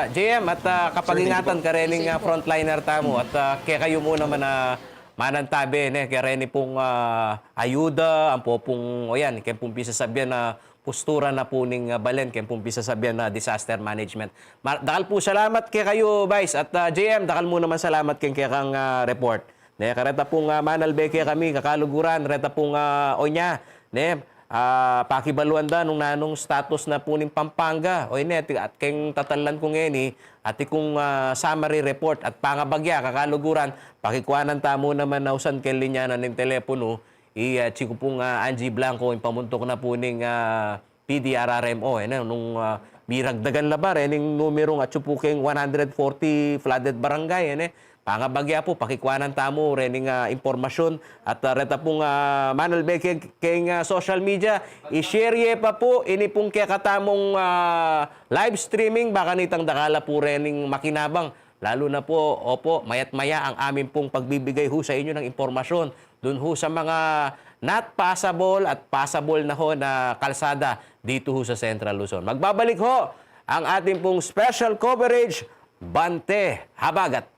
J M, at, ah, kapag-ingatan karening, ah, frontliner tamu, at, ah, kekayu mu naman na manantabe, ne, kareni pung, ah, ayuda, ampo pung, o yan, keng pung pisasabian na postura na pu ning, ah, balen, keng pung pisasabian na disaster management. Ma-, dakal pu salamat kekayu, Vice, at, ah, J M, dakal mu naman salamat keng kekang, ah, report. Ne, kareta pung, ah, manalbe kekami, kakaluguran, reta pung, ah, onya, ne, ah, pakibaluan da nung nanung status na pu ning Pampanga. O ine, at, at keng tatalan ku ngeni, atin kung, ah, summary report at pangabagya, kakaluguran, pakikuanan tamu naman ausan keng linya na ning teleponu, i, ah, atyu ku pung, ah, Angie Blanco, ing pamuntuk na pu ning, ah, P D R R M O, e, ne, nung, ah, miragdagan la ba rening numerung atyu pu keng one hundred forty flooded barangay, e, ne. Pangabagya pu, pakikuanan tamu rening, ah, impormasyun at, ah, reta pung, ah, manalbe keng, keng, ah, social media, i-share ye pa pu ini pung kekatamung, ah, live streaming, baka nitang dakal la pu rening makinabang. Lalu na po, opo, maya't maya ang amin pong pagbibigay ho sa inyo ng impormasyon dun ho sa mga not passable at passable na ho na kalsada dito ho sa Central Luzon. Magbabalik ho ang ating pong special coverage, Bante Habagat.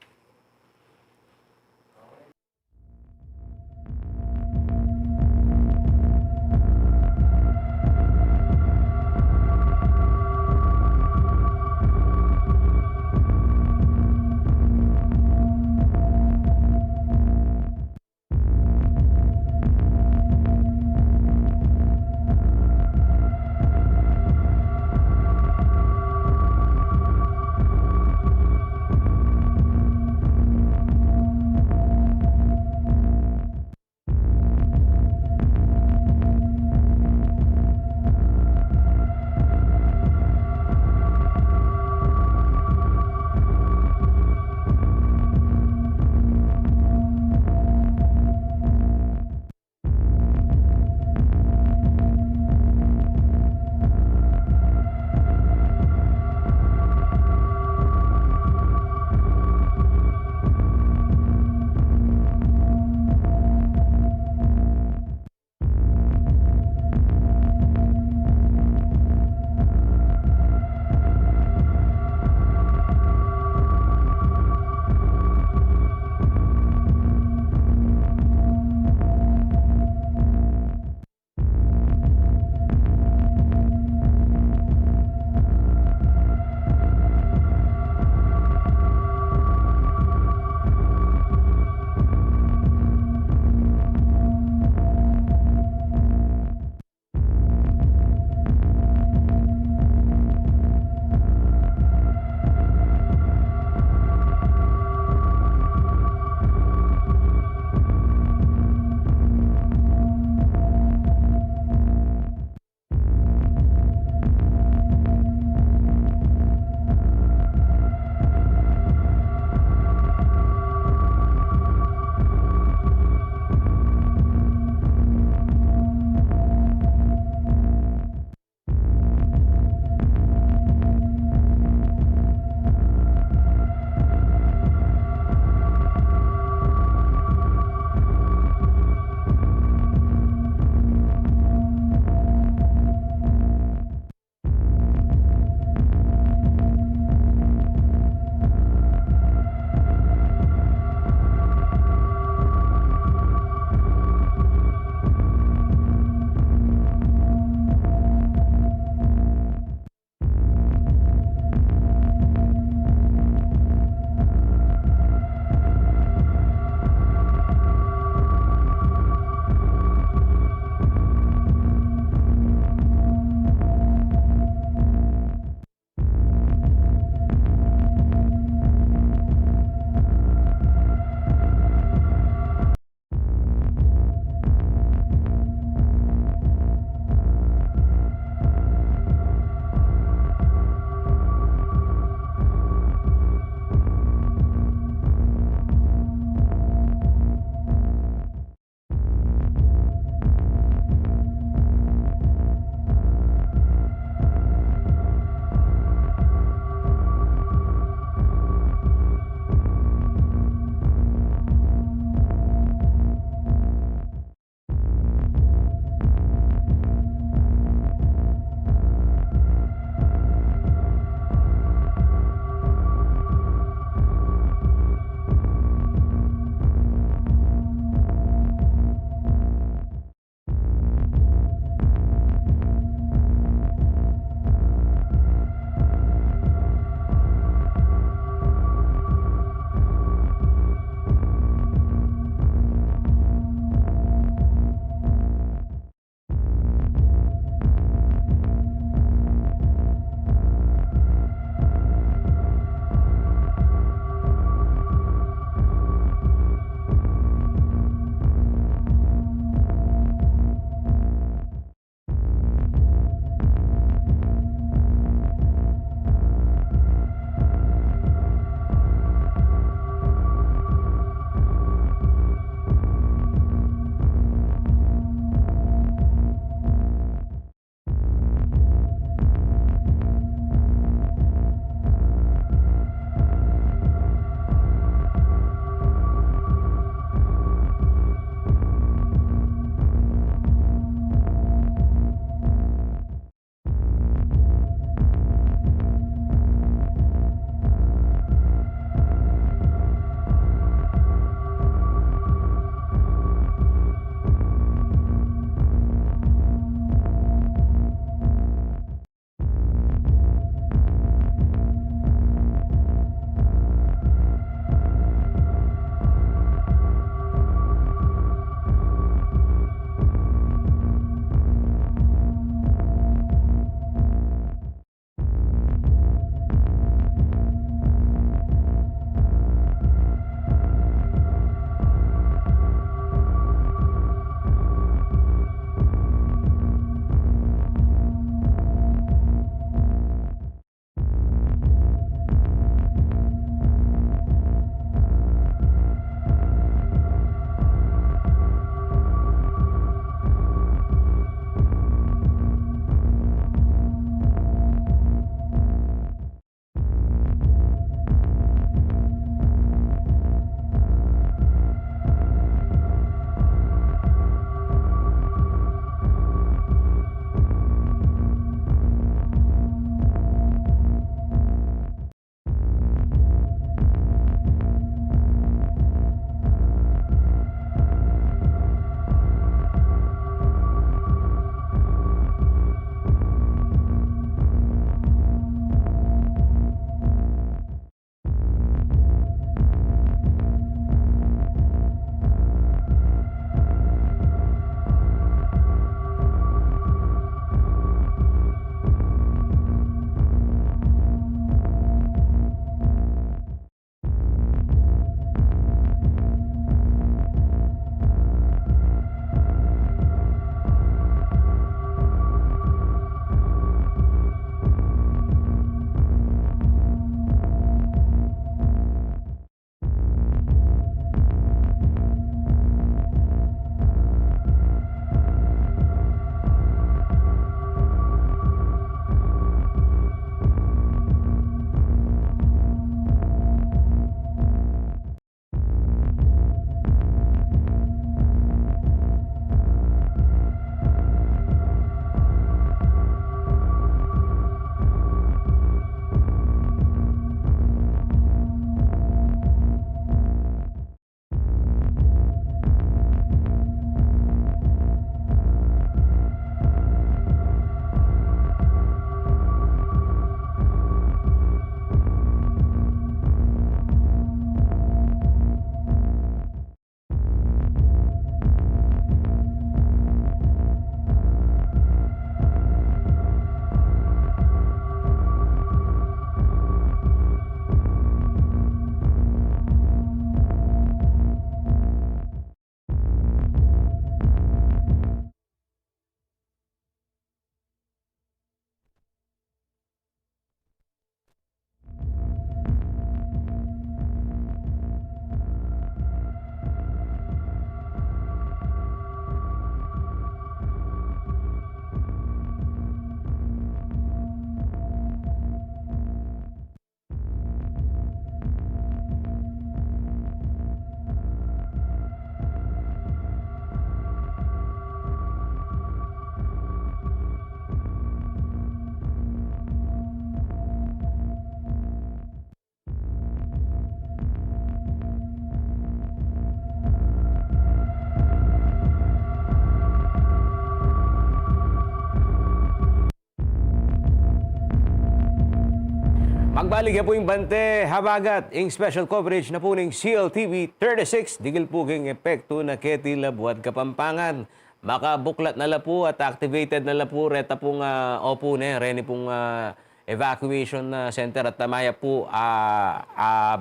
Balik ya pu ing Bante Habagat, ing special coverage na pu ning C L T V thirty-six, digil pu king epektu na keti la buat Kapampangan. Makabuklat na la pu at activated na la pu reta pung, ah, opu ne, reni pung, ah, evacuation, ah, center at tamaya pu, ah, ah,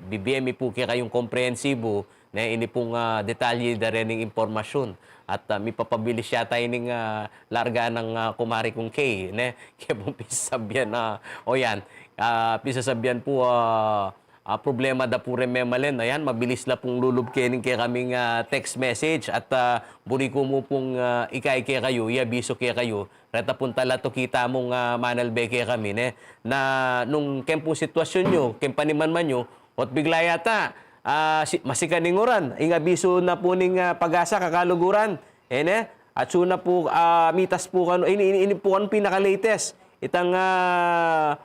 bibie mi pu kekayung komprehensibu, ne, ini pung, ah, detalye da rening impormasyun. At, ah, mipapabilis yata ining, ah, larga nang, ah, kumari kung Kay, ne? Kaya pung pisasabian na, o yan, ah, pisasabian pu, ah, ah, problema da pu rin memalen, ayan, mabilis la pung lulub kening kekaming, ah, text message at, ah, buri ku mu pung, ah, ikay kekayu, iabisu kekayu, reta pung talatuki tamung, ah, manalbe kekami, ne? Na nung keng pung sitwasyun yu, keng panimanman yu, ot bigla yata, ah, si-, masikan ing uran, ing abisu na pu ning, ah, PAGASA kakaluguran, e ne? Atsu na pu, ah, mitas pu kanu, ini, ini, ini pu kanu pinaka-latest. Itang, ah,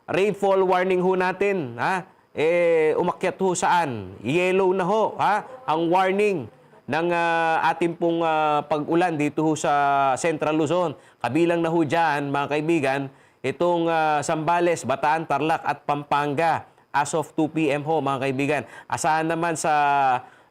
rainfall warning ho natin, ha? E, umakyat ho saan? Yellow na ho, ha? Ang warning ng, ah, atin pung, ah, pag-ulan dito ho sa Central Luzon. Kabilang na ho diyan, mga kaibigan, itong, ah, Zambales, Bataan, Tarlac at Pampanga as of two P M ho, mga kaibigan. Asahan naman sa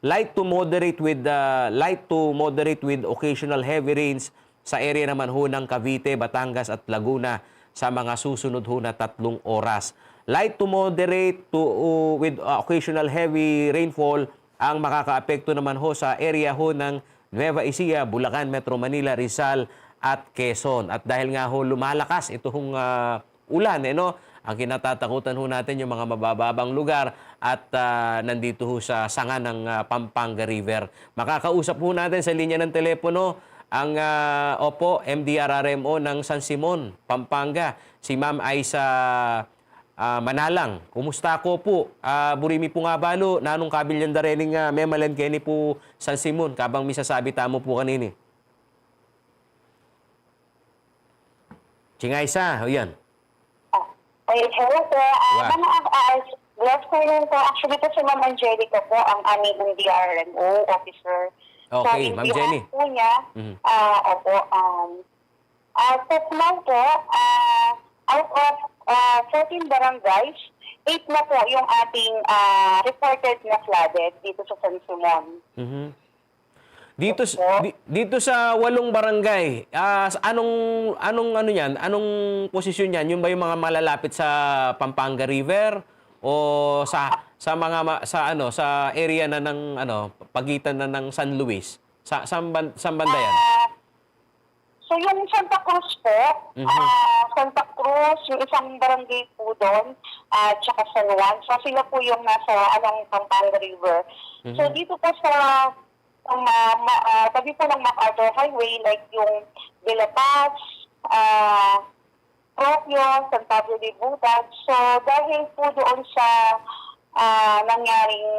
light to moderate with, ah, light to moderate with occasional heavy rains sa area naman ho ng Cavite, Batangas at Laguna sa mga susunod ho na tatlong oras. Light to moderate to, uh, with, uh, occasional heavy rainfall ang makakaapekto naman ho sa area ho ng Nueva Ecija, Bulacan, Metro Manila, Rizal at Quezon. At dahil nga ho lumalakas ito hong, ah, ulan, e no? Ang kinatatakutan ho natin yung mga mabababang lugar at, ah, nandito ho sa sanga ng, ah, Pampanga River. Makakausap ho natin sa linya ng telepono ang, ah, opo, M D R R M O ng San Simon, Pampanga, si Ma'am Aiza, ah, Manalang. Kumusta ko pu? Ah, buri mi pung abalu, nanung kabilyan da rening, ah, memalen keni pu San Simon, kabang misasabi tamu pu kanini. Ching Aiza, o yan. Ah, ay, hello po. Ah, Wa- Ma'am, ah, ah, good afternoon po. Actually po, si Ma'am Angelica po ang aming M D R M O officer. So, Okay, in Ma'am behalf Jenny. po niya, Mhm. ah, opo, um, ah, as of now po, ah, out of, ah, fourteen barangays, eight na po yung ating, ah, reported na flooded dito sa San Simon. Mhm. Dito s-, Opo. di-, dito sa walong barangay, ah, s-, anong, anong ano niyan? Anong posisyon niyan? Yun ba yung mga malalapit sa Pampanga River o sa, sa mga ma-, sa ano, sa area na ng ano, pagitan na ng San Luis? Sa, saan ban-, saan banda yan? Ah, so yung Santa Cruz po, Mhm. ah, Santa Cruz, yung isang barangay po doon, ah, tsaka San Juan. So sila po yung nasa, ano, Pampanga River. So Mhm. dito po sa, sa ma-, ma-, ah, tabi po ng MacArthur Highway, like yung De La Paz, ah, Propio, San Pablo de Butan. So, dahil po doon sa, ah, nangyaring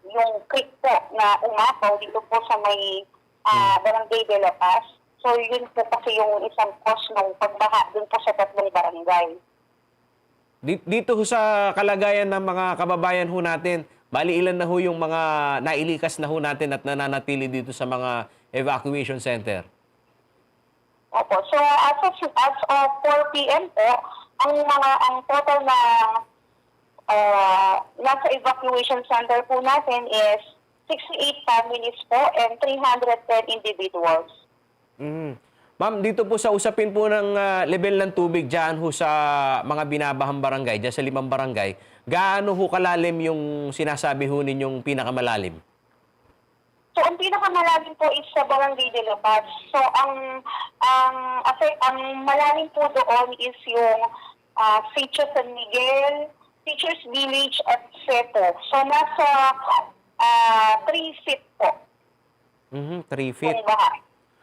yung creek po na umapaw dito po sa may, ah, Hmm. Barangay De La Paz. So, yun po kasi yung isang cause ng pagbaha dun po sa tatlong barangay. Di-, dito ho sa kalagayan ng mga kababayan ho natin, bali ilan na ho yung mga nailikas na ho natin at nananatili dito sa mga evacuation center? Opo. So, as of, as of four P M po, ang mga, ang total na, ah, nasa evacuation center po natin is sixty-eight families po and three hundred ten individuals. Mhm. Ma'am, dito po sa usapin po ng, ah, lebel ng tubig diyan ho sa mga binabahang barangay, diyan sa limang barangay, gaano ho kalalim yung sinasabi ho ninyong pinakamalalim? So, ang pinakamalalim po is sa Barangay de la Paz. So, ang, ang, affe-, ang malalim po doon is yung, ah, Sitio San Miguel, Teachers Village at Seto. So, nasa, ah, three feet po Mhm, three feet. Yung baha.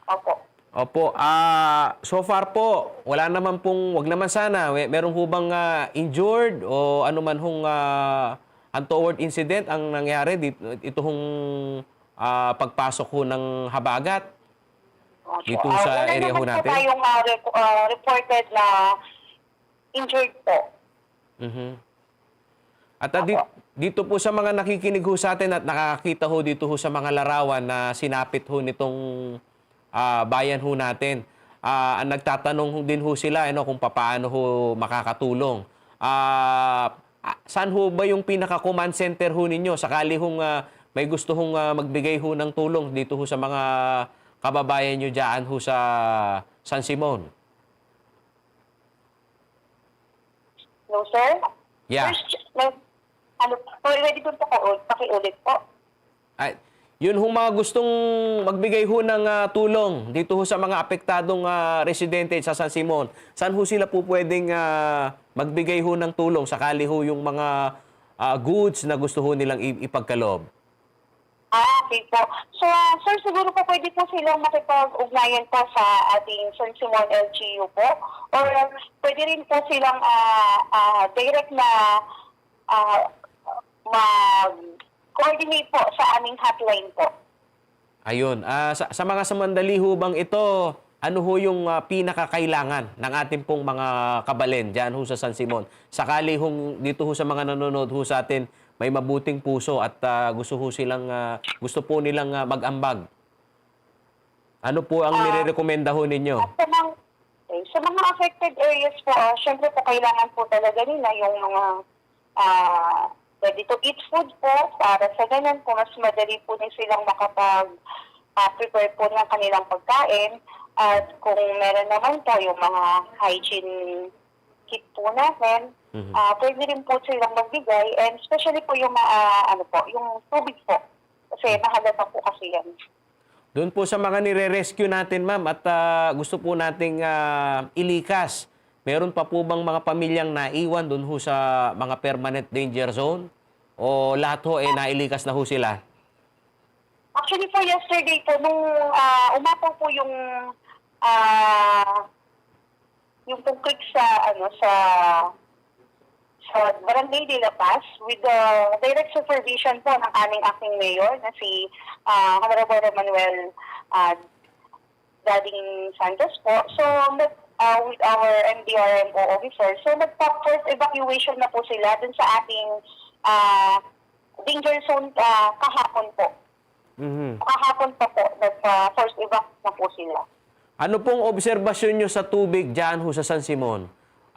Opo. Opo, ah, so far po, wala naman pong, wag naman sana, we-, meron ho bang, ah, injured o ano man hong, ah, untoward incident ang nangyari dit-, ito hong, ah, pagpasok ho ng habagat Opo. dito Ah, sa wala area ho naman po natin? tayong, ah, rep-, ah, reported na injured po. Mhm. At, ah, di-, Opo. dito po sa mga nakikinig ho sa atin at nakakakita ho dito ho sa mga larawan na sinapit ho nitong, ah, bayan ho natin, ah, ang nagtatanong din ho sila, ano, kung papaano ho makakatulong. Ah, ah, saan ho ba yung pinaka-command center ho ninyo? Sakali hong, ah, may gusto hong, ah, magbigay ho ng tulong dito ho sa mga kababayan nyo dyan ho sa San Simon. No, sir? Yeah. First, may, ano, pwede po pakiu-, pakiulit po? Ay, yun hong mga gustong magbigay ho ng, ah, tulong dito ho sa mga apektadong, ah, residente sa San Simon. Saan ho sila po pwedeng, ah, magbigay ho ng tulong sakali ho yung mga, ah, goods na gusto ho nilang i-, ipagkaloob? Ah, okay po. So, ah, sir, siguro po pwede po silang makipag-ugnayan po sa ating San Simon L G U po. Or pwede rin po silang, ah, ah, direct na, ah, mag-coordinate po sa aming hotline po. Ayun. Ah, sa, sa mga sumandali ho bang ito, ano ho yung, ah, pinakakailangan ng ating pong mga kabalen dyan ho sa San Simon? Sakali hong dito ho sa mga nanonood ho sa atin, may mabuting puso at, ah, gusto ho silang, ah, gusto po nilang, ah, mag-ambag. Ano po ang Ah, nirerekomenda ho ninyo? At sa mga, eh, sa mga affected areas po, ah, syempre po kailangan po talaga nila yung mga, ah, ready to eat food po para sa ganun po mas madali po na silang makapag, ah, prepare po ng kanilang pagkain. At kung meron naman po yung mga hygiene kit po natin, Mhm. ah, pwede rin po silang magbigay, and especially po yung, ah, ano po, yung tubig po. Kasi Mhm. mahalaga po kasi yan. Doon po sa mga nire-rescue natin, ma'am, at, ah, gusto po nating, ah, ilikas, meron pa po bang mga pamilyang naiwan doon ho sa mga permanent danger zone? O lahat ho, eh, nailikas na ho sila? Actually po, yesterday po, nung, ah, umapaw po yung, ah, yung pong creek sa, ano, sa, sa Barangay de la Paz, with the direct supervision po ng aming acting mayor na si, ah, Honorable Manuel, ah, Dading Santos po. So, nag-, ah, with our M D R M O officer, so nagpa-forced evacuation na po sila dun sa ating, ah, danger zone, ah, kahapon po. Mhm. Kahapon pa po, nagpa-forced evac na po sila. Ano pong obserbasyon nyo sa tubig dyan ho sa San Simon?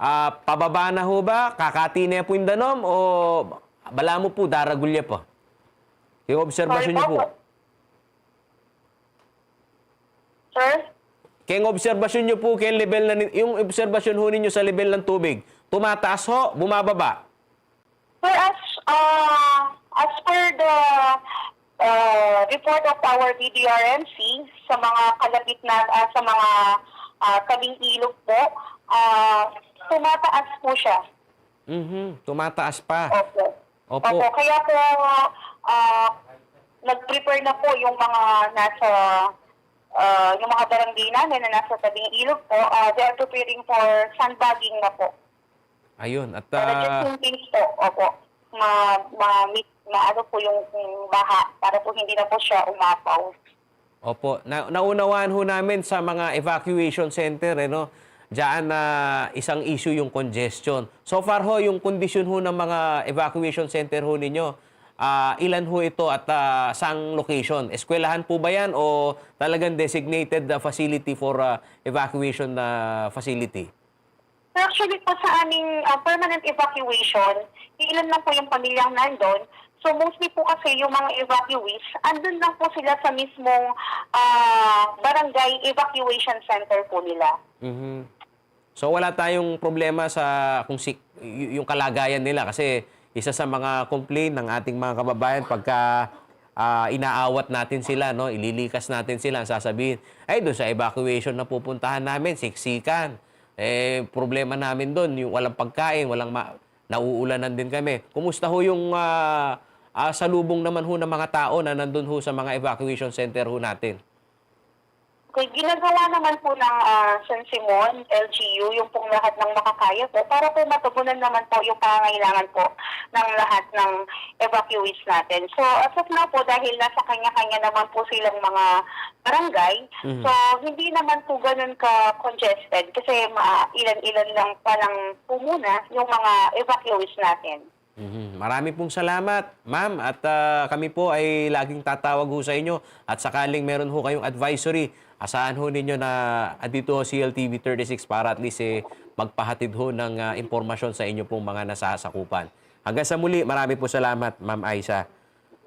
Ah, pababa na ho ba? Kakati na po yung danom o balamu po daragul ya pa? Yung obserbasyon Sorry nyo po, po. Sir? Keng obserbasyon nyo po, keng level na ni-, yung obserbasyon ho ninyo sa level ng tubig, tumataas ho, bumababa? Sir, as, ah, as per the, ah, report of our D D R M C, sa mga kalapit na, ah, sa mga, ah, tabing ilog po, ah, tumataas po siya. Mhm, tumataas pa. Opo. Opo. Opo, kaya po, ah, nag-prepare na po yung mga nasa, ah, yung mga barangay namin na nasa tabing ilog po, ah, they are preparing for sandbagging na po. Ayun, at, Para just ah, in case po, opo, ma-, ma-, ma-, ano po yung, yung baha, para po hindi na po siya umapaw. Opo, na-, naunawaan ho namin sa mga evacuation center, eh, no? Diyan na isang issue yung congestion. So far ho, yung kondisyon ho ng mga evacuation center ho ninyo, ah, ilan ho ito at, ah, saang location? Eskwelahan po ba yan o talagang designated, ah, facility for, ah, evacuation na facility? Actually po sa aming, ah, permanent evacuation, ilan lang po yung pamilyang nandun. So mostly po kasi yung mga evacuees, andun lang po sila sa mismong, ah, barangay evacuation center po nila. Mhm. So wala tayong problema sa kung si-, y-, yung kalagayan nila kasi isa sa mga complaint ng ating mga kababayan pagka, ah, inaawat natin sila, no, ililikas natin sila, ang sasabihin, "Ay, doon sa evacuation na pupuntahan namin, siksikan." Eh, problema namin dun, yung walang pagkain, walang ma-, nauulanan din kami. Kumusta ho yung, ah, ah, salubong naman ho ng mga tao na nandun ho sa mga evacuation center ho natin? Okay, ginagawa naman po ng, ah, San Simon, L G U, yung pong lahat ng makakaya po para po matugunan naman po yung pangangailangan po ng lahat ng evacuees natin. So, as of now po, dahil nasa kanya-kanya naman po silang mga barangay, Mhm. so, hindi naman po ganun ka-congested kasi ma-, ilan-ilan lang pa lang po muna yung mga evacuees natin. Mhm. Marami pong salamat, ma'am. At, ah, kami po ay laging tatawag ho sa inyo. At sakaling meron ho kayong advisory, asahan ho ninyo na andito ho si L T V thirty-six para at least, eh, magpahatid ho ng, ah, impormasyon sa inyo pong mga nasasakupan. Hanggang sa muli, marami po salamat, Ma'am Aiza.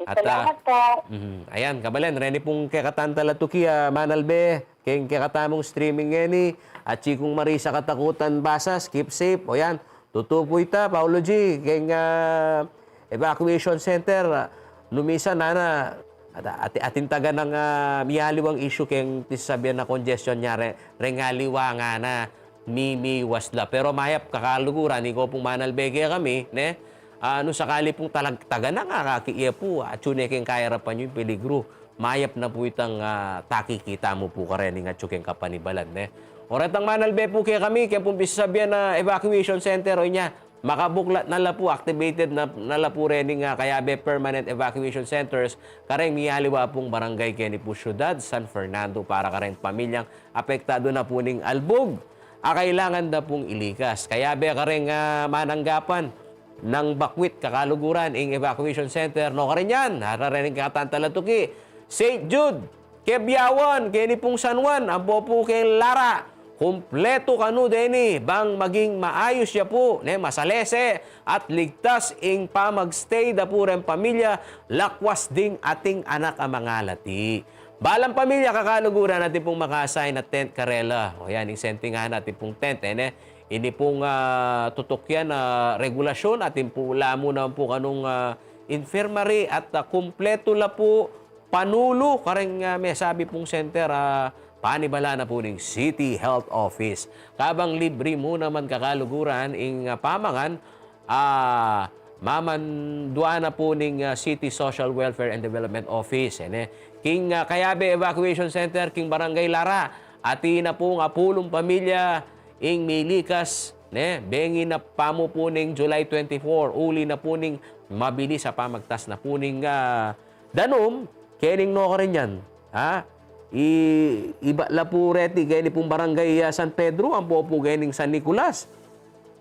At, ah, salamat po. Mhm. Ayan, kabalen, reni pung kekatang talatuki, ah, Manalbe, keng kekatamung streaming ngeni, at Chikung Marisa Katakutan Basas, keep safe. O yan, tutu pu ita, Paolo G, keng, ah, evacuation center, ah, nu misan, nana, at, at, atin taganang, ah, miyaliwang issue keng pisasabian na congestion nya re, reng aliwa ngana, mimiwas la. Pero mayap kakaluguran, ikaw pung Manalbe kekami, ne? Ah, nung sakali pung talag-, taganang akaki, iya pu, atyu ne keng kairapan yu ing peligru. Mayap na pu itang, ah, takikita mu pu kareng atyu keng kapanibalan, ne? O retang Manalbe pu kekami, keng pung pisasabian na evacuation center, o inya, makabuklat na la pu, activated na, na la pu rening, ah, kayabe permanent evacuation centers, kareng miyaliwa pung barangay keni pu syudad San Fernando para kareng pamilyang apektadu na pu ning albug a kailangan da pung ilikas. Kayabe kareng, ah, mananggapan nang bakwit kakaluguran ing evacuation center, nukarin yan, harareng kekatang talatuki, Saint Jude, Quebiawan, keni pung San Juan, ampo pu keng Lara, kumpletu kanu deni, bang maging maayus ya pu, ne, masalese, at ligtas ing pamag-stay da pu reng pamilya, lakwas ding ating anak a mangalati. Balang pamilya kakaluguran atin pung maka-assign a tent karela. O yan, ing sentingan atin pung tent, e ne? Ini pung, ah, tutukian a regulasyun atin pu, lamu naman pu kanung, ah, infirmary at, ah, kumpletu la pu panulu kareng, ah, mesabi pung center, ah, panibalan na pu ning City Health Office. Kabang libri mu naman kakaluguran ing, ah, pamangan, ah, mamanduan na pu ning, ah, City Social Welfare and Development Office, e ne? King, ah, kayabe evacuation center, king Barangay Lara, atin na pung apulung pamilya ing milikas, ne? Bengi na pamu pu ning July twenty-four, uli na pu ning mabilis a pamagtas na pu ning, ah, danum, kening nukarin yan, ha? I-, ibat la pu reti keni pung Barangay, ah, San Pedro, ampo pu kening San Nicolas.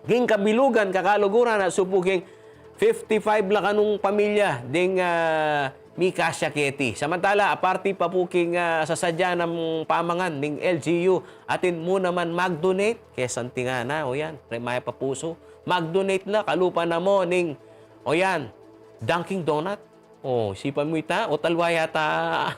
King kabilugan, kakaluguran, a supu king fifty-five la kanung pamilya ding, ah, mikasya keti. Samantala, aparte pa pu king, ah, sasadya nang pamangan ning L G U, atin mu naman mag-donate keng sentingan na, o yan, reng mayap a pusu. Mag-donate la, kalupa na mu ning, o yan, Dunkin' Donut. O, isipan mu ita, o, aliwa yata.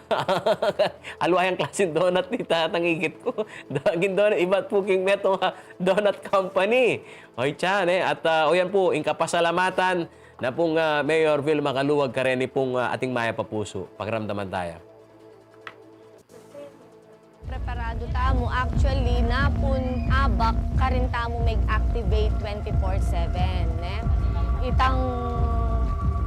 Aliwa yang klaseng donut ita, tangikit ku. Dunkin' Donut, ibat pu king metung a donut company. O, itya, ne? At, ah, o, yan pu, ing kapasalamatan na pung, ah, Mayor Vilma Caluag kareni pung, ah, ating mayap a pusu. Pakiramdaman taya. Preparadu tamu, actually, napun abak karin tamu meg-activate twenty-four seven, ne? Itang,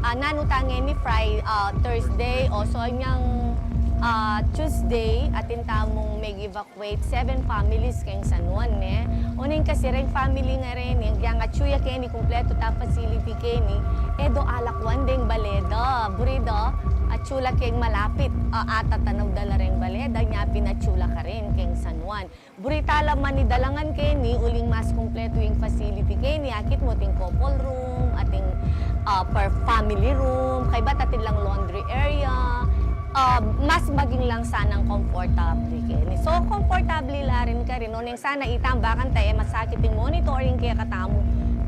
ah, nanu ta ngeni Fri-, ah, Thursday, o so nyang, ah, Tuesday, atin tamung meg-evacuate seven families keng San Juan, ne? Oneng kasi reng family nga reni, agyang atyu ya keni kumpletu ta facility keni, e do alakwan deng bale da, buri da, atyu la keng malapit, ah, atatanaw da la reng bale da, nya pin atyu la karin keng San Juan. Buri ta la manidalangan keni, uling mas kumpletu ing facility keni, akit mu ating couple room, ating, ah, per family room, kaybat atin lang laundry area, ah, mas maging lang sanang komportable keni. So, komportable la rin karin, oneng sana itang bakan ta, e masakit ing monitoring kekatamu,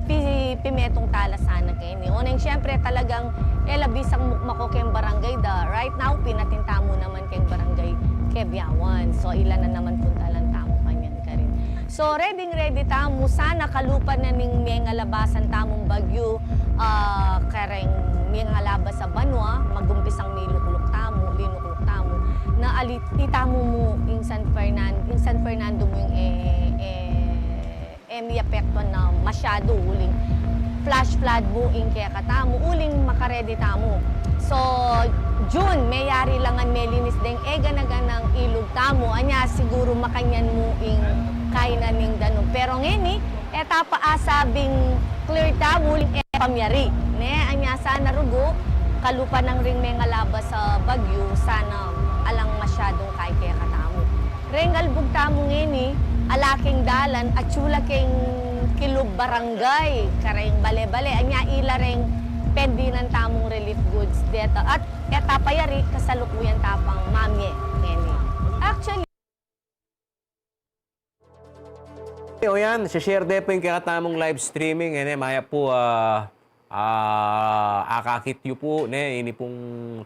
pi-, pimetung ta la sana keni. Oneng, siyempre, talagang e la bisang mukmako keng barangay da. Right now, pin atin tamu naman keng barangay Quebiawan. So, ila na naman puntalan tamu kanyan karin. So, ready-ready tamu. Sana kalupa na ning mengalabasan tamung bagyu, ah, kareng mengalabas a banua, magumpisang milukluk tamu, linukluk tamu, na ali-, itamu mu ing San Fernan-, ing San Fernando mu ing, e, e, e miapektuan na masyadu uling flash flood mu ing kekatamu, uling makaredi tamu. So, June, meyari la ngan melinis deng e gana-ganang ilug tamu, anya siguru makanyan mu ing kainan ning danum. Pero ngeni, e ta pa asabing clear tamu uling e pamyari, ne? Anya sana rugu, kalupa nang ring mengalabas a bagyu, sana alang masyadung kai kekatamu. Reng albug tamu ngeni, ala keng dalan, atyu la keng kilub barangay, kareng bale-bale, anya ila reng pendinan tamung relief goods deta. At eta pa yari, kasalukuyan tapang mamie, ngeni. Actually, o yan, share de pu ing kekatamung live streaming, ngeni, maya pu, ah, ah, akakit yu pu, ne, ini pung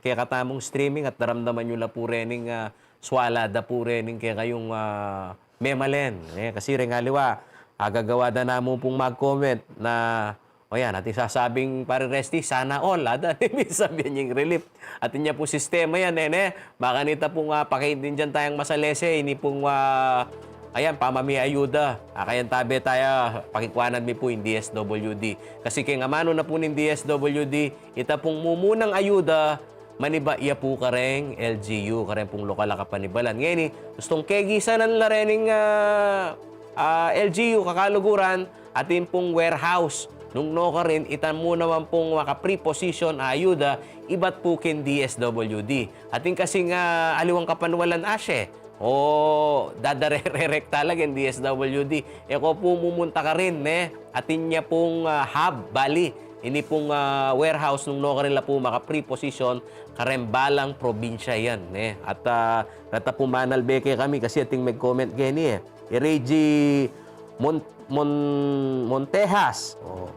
kekatamung streaming at daramdaman yu la pu rening, ah, swala da pu rening kekayung, ah, memalen, ne, kasi reng aliwa, agagawa da namu pung mag-comment na, o yan, ating sasabing, Pare Resty, sana all, ada, ne, minsan yan ing relief. At inya pu sistema yan, ne, ne, makanita pung, ah, pakaintindian tayang masalese, ini pung, ah, ayan, pamamie ayuda. Ah, kayan tabe taya, pakikuanan mi pu ing D S W D. Kasi keng amanu na pu ning D S W D, ita pung mumunang ayuda, maniba ya pu kareng L G U, kareng pung lokal a kapanibalan. Ngeni, gustong kegisanan la rening, ah, ah, L G U, kakaluguran, atin pung warehouse. Nung nukarin, ita mu naman pung maka-preposition a ayuda, ibat pu king D S W D. Atin kasing aliwang kapanibalan, ashe, o, dadare-, rerekta la king D S W D. E ko pu mumunta karin, ne? Atin ya pung, ah, hub, bali. Ini pung, ah, warehouse nung nukarin la pu maka-preposition kareng balang probinsya yan, ne? At, ah, reta pu manalbe kekami kasi ating mag-comment keni, e. I Reggie Mon-, Mon-, Montejas. O.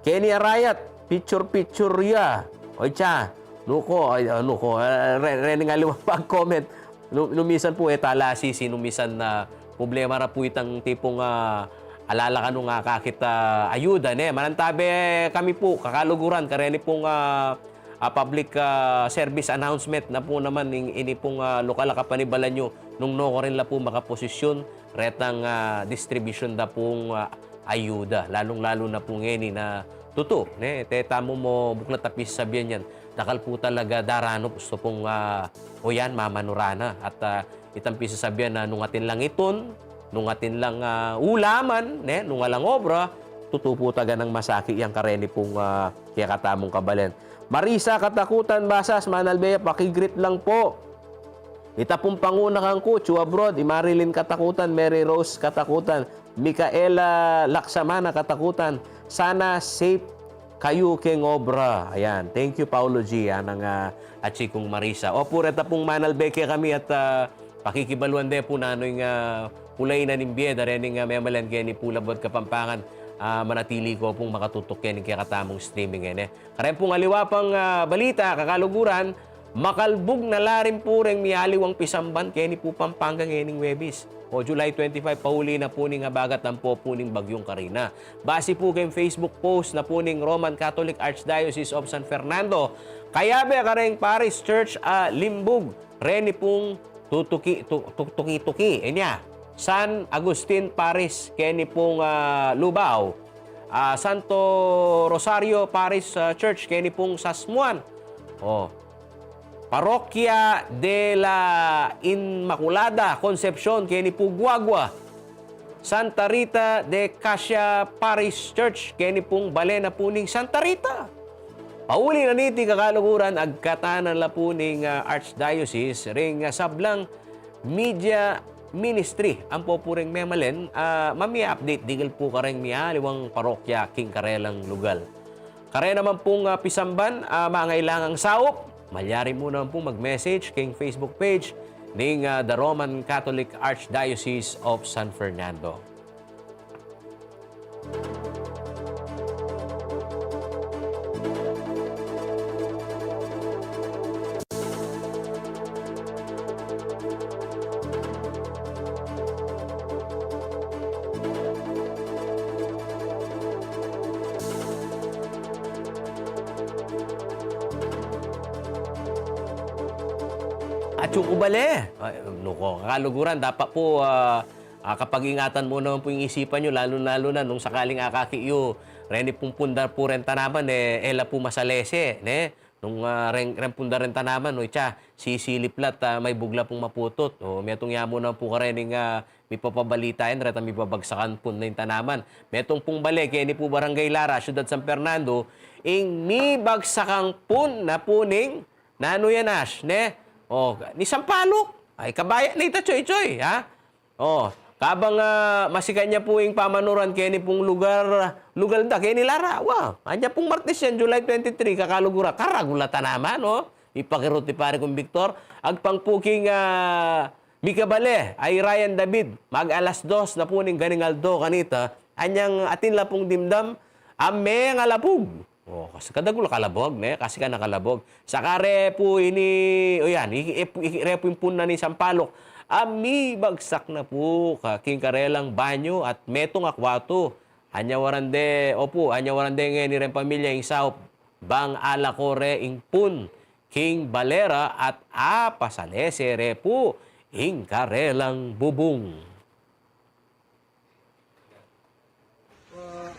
Keni Arayat, picture-picture ya. O, itsa, nuko, ay, ah, nuko, eh, re-, rening aliwang pag-comment. Nu-, nu minsan pu, e tala sisi, nu minsan na problema ra pu itang tipung, ah, ala la kanung akakit a ayuda, ne. Manantabe kami pu, kakaluguran, kareni pung, ah, ah, public, ah, service announcement na pu naman ning, ini pung, ah, lokal a kapanibalan yu, nung nukarin la pu makaposisyon retang, ah, distribution da pung, ah, ayuda, lalung-lalu na pu ngeni na tutu, ne, e tamu mu buklat a pisasabian yan. Dakal pu talaga daranup, gusto pung, ah, o yan, mamanu ra na. At, ah, itang pisasabian na nung atin lang itun, nung atin lang, ah, ulaman, ne, nung alang obra, tutu pu taganang masaki yan kareni pung, ah, kekatamung kabalen. Marisa Katakutan Basas, manalbe ya, paki-greet lang pu. Ita pung panguna kang Kuchu abroad, i Marilyn Katakutan, Mary Rose Katakutan, Micaela Laksamana Katakutan, sana safe kayu keng obra. Ayan, thank you, Paulo G, anang, ah, atsi kung Marisa. Opu, reta pung manalbe kekami at, ah, pakikibaluan de pu nanu ing, ah, pulainan ning bie da rening, ah, memalen keni pu Labuad Kapampangan. Ah, manatili ko pung makatutuk keni kekatamung streaming, e, ne. Kareng pung aliwa pang, ah, balita, kakaluguran, makalbug na la rin pu reng mialiwang pisamban keni pu Pampanga ngening Webis, o July twenty-five, pauli na pu ning abagat ampo pu ning Bagyung Karina. Base pu keng Facebook post na pu ning Roman Catholic Archdiocese of San Fernando, kayabe kareng Parish Church a limbug, reni pung Tutuki-, Tu-, Tu-, Tuki-Tuki, inya, San Agustin Parish keni pung, ah, Lubao, ah, Santo Rosario Parish, ah, Church keni pung Sasmuan. O. Parroquia de la Inmaculada Concepcion keni pu Guagua, Santa Rita de Casia Parish Church keni pung bale na pu ning Santa Rita. Pauli na niti, kakaluguran, agkatanan la pu ning, ah, Archdiocese ring, ah, sablang media ministry ampo pu reng memalen, ah, mamie update dikil pu kareng mialiwang parokya king karelang lugal. Kare naman pung, ah, pisamban, ah, mangailangang saup, malyari mu naman pung mag-message king Facebook page ning, ah, The Roman Catholic Archdiocese of San Fernando. Atyu ku bale. Ay, nuko, kaluguran, dapat pu, ah, ah, kapag-ingatan mu naman pu ing isipan yu, lalu-lalu na nung sakaling akaki yu reni pung pundar pu reng tanaman, e, e la pu masalese, ne? Nung, ah, reng, reng pundar reng tanaman, o, itsa, sisilip la at, ah, maibug la pung maputut. O, metung ya mu naman pu karening, ah, mipapabalita yan, retang mibabagsakan pun na ing tanaman. Metung pung bale keni pu Barangay Lara, Syudad San Fernando, ing mibagsakang pun na pu ning, nanu yan, Ash, ne? O, ning sampaluk. Ay, kabaya na ita, Choy Choy, ha? O, Kabang, ah, masikan ya pu ing pamanuran keni pung lugar, lugal da, keni Lara. Wa, anya pung Martes yan, July twenty-three, kakalugura, karagulatan naman, no? Ipakirut i pari kung Victor. Agpang pu king, ah, mikabale, ay Ryan David, mag alas dos na pu ning ganing aldo kanita, anyang atin la pung dimdam, ame nga labug. O, kasi kadagul a kalabug, ne? Kasi ka nakalabug. Saka re pu ini, o yan, i-, i-, i-, re pu ing pun na ning sampalok. Ami, bagsak na pu, ka-, king karelang banyo at metung a kwatu. Anya waran de, opu, anya waran de ngeni reng pamilya ing saup. Bang ala ko re ing pun king balera at apasalese re pu ing karelang bubung. Ah,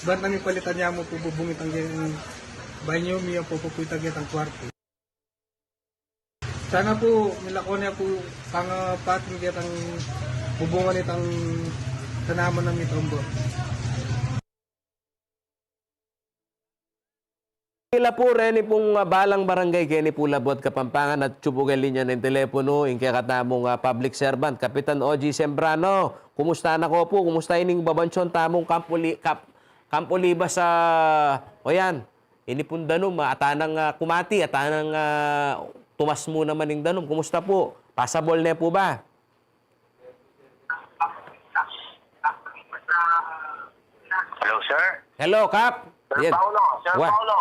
ban nami palitan ya mu pu bubung itang geng banyo mi, apo pu itang getang kwartu. Sana pu, milako ne pu, pangapatin getang bubungan itang tanaman nami tombo. Ila pu reni pung, ah, balang barangay keni pu Labuad, Kapampangan, at atsu pu keng linya ning teleponu ing kekatamung, ah, public servant, Kapitan Ogie Sembrano. Kumusta na ko pu? Kumusta ining babansuan tamung Campo Li-, Cap-, Campo Libas, ah, o yan. Ini pung danum, ah, atanang, ah, kumati, atanang, ah, tumas mu naman ing danum. Kumusta pu? Pasabol ne pu ba? Hello, sir. Hello, Kap. Sir Yan. Paulo, Sir Wa. Paulo.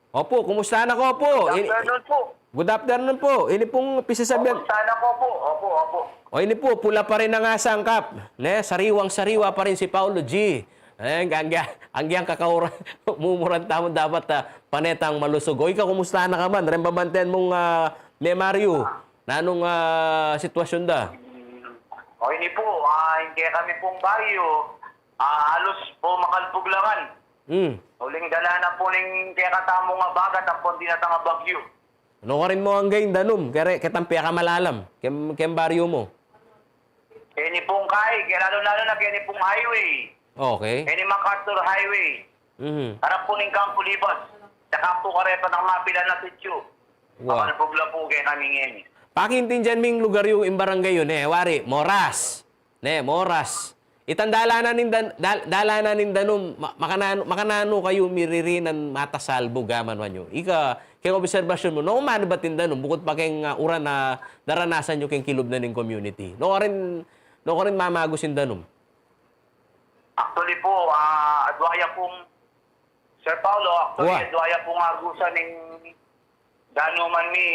Opo, kumusta na ko po? Good I- afternoon po. Good afternoon po. Ini pong pisasabihan. Kumusta na ko po? Opo, opo. O, ini po, pula pa rin ang asang, Kap. Ne, sariwang-sariwa pa rin si Paulo G. Eh, ang, ang, ang, ang kakauran, mumuran tamu dapat, ah, panetang malusog. O, ikaw, kumusta na ka man? Ren babanten mong, ah, ne Mario. Nanung, ah, sitwasyon da? O, ini po, ah, ing kekami pong baryo, ah, halos po makalbug la ngan. Hmm. Uling dala na po ning kekatamung abagat ampong dinatang a bagyo. Ano ka rin mo angga ing danum? Kere, ketang pekamalalam. Kem, kem baryo mo. Keni pong kai, kaya lalo-lalo na keni pong highway. Okay. Keni MacArthur Highway. Mhm. Harap po ning Campo Libas. Tsaka po karepa ng mapilan na sityo. Wa. Makalbug la po kekami ngeni. Pakiintindihan mi ing lugar yu, ing barangay yu, ne, wari, Moras. Ne, Moras. Itang dalanan ning dan-, dal-, dalanan ning danum, ma-, makananu, makananu kayu miririnan matasalbug, gaman wanyu. Ika, keng obserbasyun mu, no, manu ba iting danum, bukut pa keng, ah, uran a daranasan yu keng kilub na ning community. No karin, no karin mamagus ing danum. Actually po, ah, adwa ya pong Sir Paulo, actually, Wa. Adwa ya pong agusan ning danuman mi,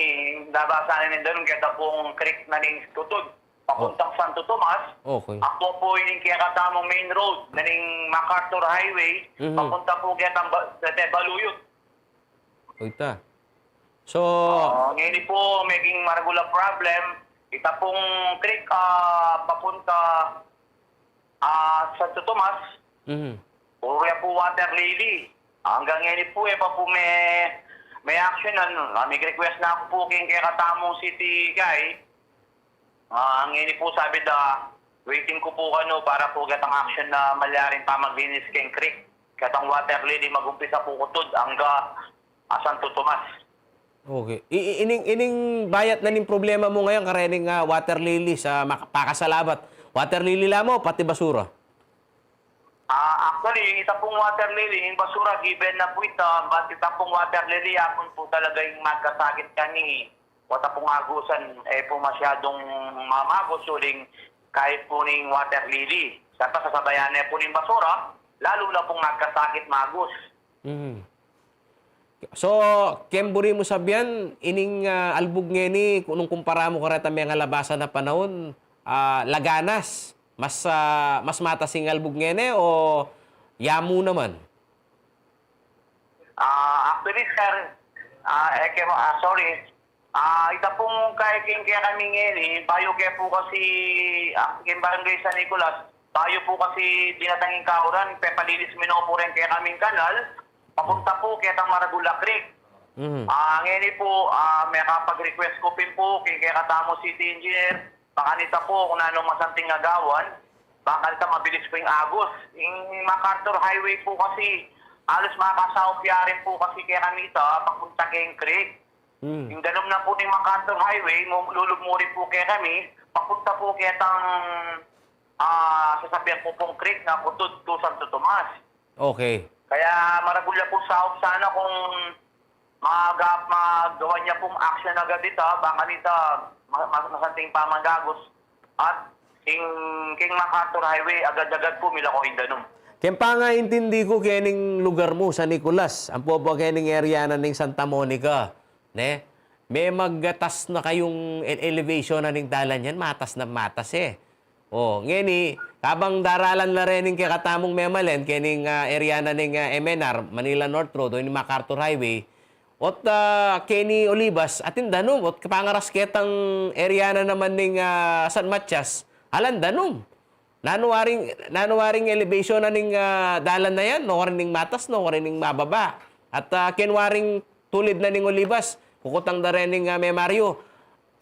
nabasa na ning danum, keta pong creek na ning Tutud, papuntang Oh. Santo Tomas. Okay. Ako po ining kekatamung main road na ning MacArthur Highway, Mhm. papunta po ketang ba-, sa Baluyot. Oy, ta. So, Ah, ngeni po, meging maragul a problem, ita pong creek, ah, papunta ah, Santo Tomas, Mhm. puro ya po water lily. Anggang ngeni po, e pa po me, me action, ano, ah, mig-request na ku po keng kekatamung city guy. Ah, ngeni po, sabi da, waiting ku po kanu para po ketang action na malyaring pamaglinis keng creek. Ketang water lily, mag-umpisa po kutud angga, ah, Santo Tomas. Okay. I-, i-, ining, ining bayat na ning problema mu ngayan, karening, ah, water lily sa mak-, pakasalabat. Water lily la mu, pati basura? Ah, actually, ita pong water lily, ing basura, given na po ita, but ita pong water lily, apun po talaga ing magkasakit kami. Wata pong agusan, e po masyadong mamagus, uling kahit po ning water lily. Sa pasasabayan na po ning basura, lalo na pong magkasakit magus. Mhm. So, ken buri mu sabian, ining, ah, albug ngeni, ku-, nung kumpara mu kareta mengalabasan a panaun, ah, laganas, mas, ah, mas matas ing albug ngeni o yamu naman? Ah, actually, sir, ah, e ke, ah, sorry. Ah, ita pong kaya king kekami ngeni, bayu ke po kasi, ah, king Barangay San Nicolas, bayu po kasi dinatang ing kauran, pepalinis mi no po rin kekaming kanal, papunta po ketang Maragula Creek. Mhm. Ah, ngeni po, ah, mekapag-request ku pin po king kekatamu city engineer, pakanita po kung nanung masanting agawan, pakanita mabilis po ing agus. Ing MacArthur Highway po kasi, halos makasaup ya rin po kasi kekami ita, papunta keng creek. Hmm. Ing danum na po ning MacArthur Highway, mu-, lulub mu rin po kekami, papunta po ketang Ah, sasabian ku pung creek na kutud to Santo Tomas. Okay. Kaya maragul ya pung saup sana kung maga-, magawan ya pung action agad ita, bang kanita ma-, ma-, masanting pamagagus. At king, king MacArthur Highway, agad-agad pu milako ing danum. Ken pangaintindi ku kening lugar mu, San Nicolas, ampo pu kening area na ning Santa Monica, ne? Me magatas na kayung ele-, elevation na ning dalan yan, matas na matas e. O, ngeni, kabang daralan la rening kekatamung memalen, kening, ah, area na ning, ah, M N R, Manila North Road, o ning MacArthur Highway, ot, ah, keni Olivas, atin danum, ot pangaras ketang area na naman ning, ah, San Matias, alang danum. Nanu waring, nanu waring elevation na ning, ah, dalan na yan, nukarin ning matas, nukarin ning mababa. At, ah, ken waring tulid na ning Olivas, kukutang da rening, ah, Memario,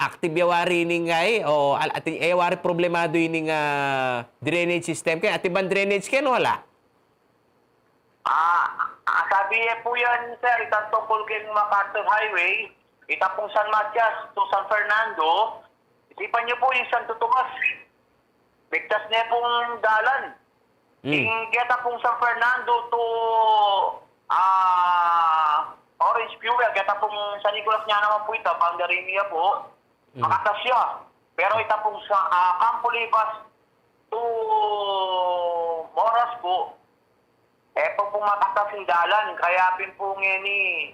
active ya wari ining, ah, e, o, al-, atin, e wari problemado ining, ah, drainage system ken, atin bang drainage ken, wala? Ah, ah, sabi e pu yan, sir, itang tungkul king MacArthur Highway, ita pung San Matias to San Fernando, isipan yu pu ing Santo Tomas. Ligtas ne pung dalan. Hmm. Ing keta pung San Fernando to, ah, Orange Fuel, keta pung San Nicolas nya naman pu ita, boundary ne ya pu. Hmm. Makatas ya. Pero ita pung sa, ah, Campo Olivas to Moras pu, e pa pu makatas ing dalan, kaya pin pu ngeni,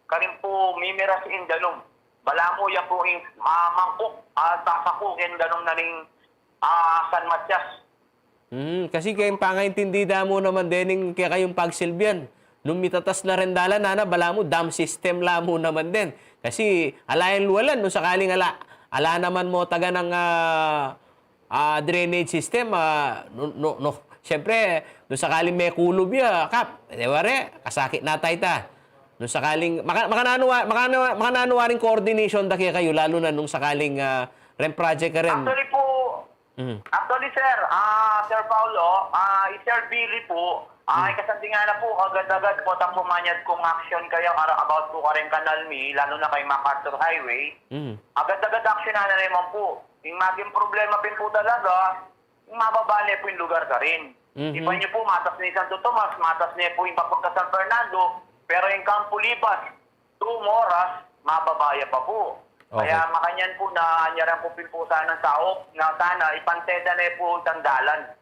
karin pu mimiras ing danum. Balamu ya pu ing mamangkuk, ah, sasaku king danum na ning, ah, San Matias. Hmm, kasi keng pangaintindi da mu naman dening kekayung pagsilbian, nung mitatas na ring dalan, nana, balamu dam system la mu naman den. Kasi ala yang lualan, nung sakaling ala, ala naman mu taganang, ah, ah, drainage system, ah, no, no, no. Siyempre, nung sakaling mekulub ya, Kap, e wari, kasakit na taya ita. Nung sakaling, maka-, makananu wa-, makana-, makananu waring coordination da kekayu, lalu na nung sakaling, ah, reng project karin. Actually pu, Mhm. actually, sir, ah, Sir Paulo, ah, i Sir Billy pu, ah, Hmm. ikasanting na pu, agad-agad pu, tang pumanyad kung action kaya kara-, about pu kareng kanal mi, lalu na kay MacArthur Highway. Mhm. Agad-agad action na naman pu. Ing maging problema pin pu talaga, ing mababa ne pu ing lugar karin. Mhm. Ipan yu pu, matas ne ing Santo Tomas, matas ne pu ing papunta San Fernando, pero ing Campo Olivas, to Moras, mababa ya pa pu. Kaya Okay. makanyan pu na anyaran ku pin pu sana saup, na sana ipanteda ne pu itang dalan.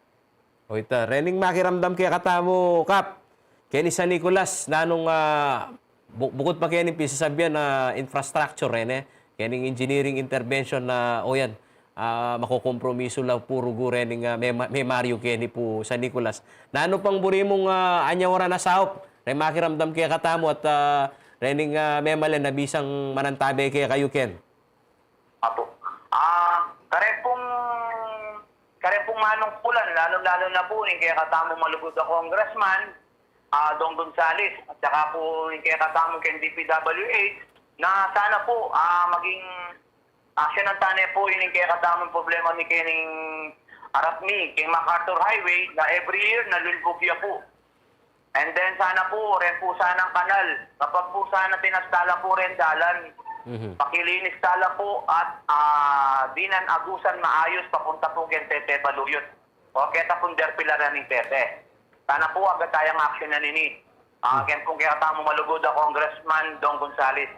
O ita, rening makiramdam kekatamu, Kap. Keni San Nicolas, nanung, ah, bu-, bukut pa keni pisasabian na infrastructure, rene. Kening engineering intervention na, o yan, ah, makukompromiso la pu rugu rening, ah, Mema-, Memario keni pu San Nicolas. Nanu pang buri mung, ah, anyaran a saup, reng makiramdam kekatamu at, ah, rening, ah, memalen a bisang manantabe kekayu ken? Apo. Ah, kare pung, kare pung manungkulan, lalu-lalu na pu ning kekatamung malugud a congressman, ah, Dong Gonzales, at saka pu ning kekatamung keng D P W H, na sana pu, ah, maging action na tane pu ining kekatamung problema mi kening arap mi, keng MacArthur Highway, na every year, nalulbug ya pu. And then sana pu, ren pu sanang kanal. Kapag pu sana tinasta la pu ren dalan, Mhm. pakilinis ta la pu at, ah, dinan agusan maayus papunta pu keng Tete Baluyot. O keta pung derpilaran ning Tete. Sana pu agad tayang action na nini. Ah, Hmm. ken pung kekatamung malugud a Congressman Dong Gonzales.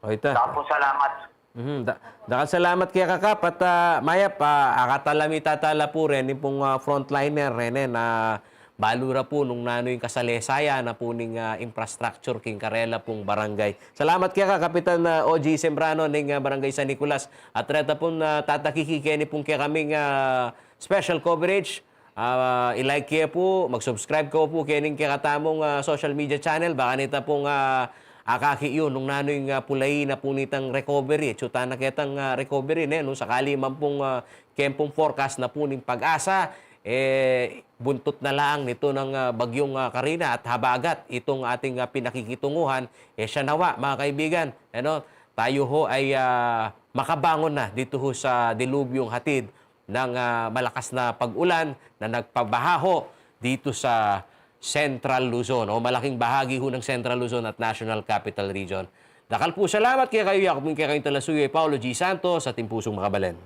O, ita. Dakal pung salamat. Mhm. Da-, dakal salamat keka, Kap, at, ah, mayap, ah, akatala mi tatala pu ren, ing pung, ah, frontliner ren, eh, na balu ra pu nung nanu ing kasalesayan na pu ning, ah, infrastructure king karela pung barangay. Salamat keka, Kapitan, ah, O G Sembrano ning, ah, Barangay San Nicolas. At reta pun, ah, tatakiki keni pung kekaming, ah, special coverage. Ah, i-like ye pu, mag-subscribe kayu pu kening kekatamung, ah, social media channel, bang kanita pung, ah, akakit yu nung nanu ing, ah, pulayi na pu nitang recovery, atsu tana ketang, ah, recovery, ne, nung sakali man pung, ah, keng pung forecast na pu ning PAGASA, eh, buntut na lang nitu nang, ah, bagyung, ah, Karina at habagat itung ating, ah, pinakikitunguhan, eh, siya nawa, mga kaibigan, ano, tayo ho ay, ah, makabangon na dito ho sa dilubyong hatid ng, ah, malakas na pag-ulan na nagpabaha ho dito sa Central Luzon o malaking bahagi ho ng Central Luzon at National Capital Region. Dakal pung salamat kekayu, yaku pung kekayung talasuyu, Paulo G Santos, atin pusung makabalen.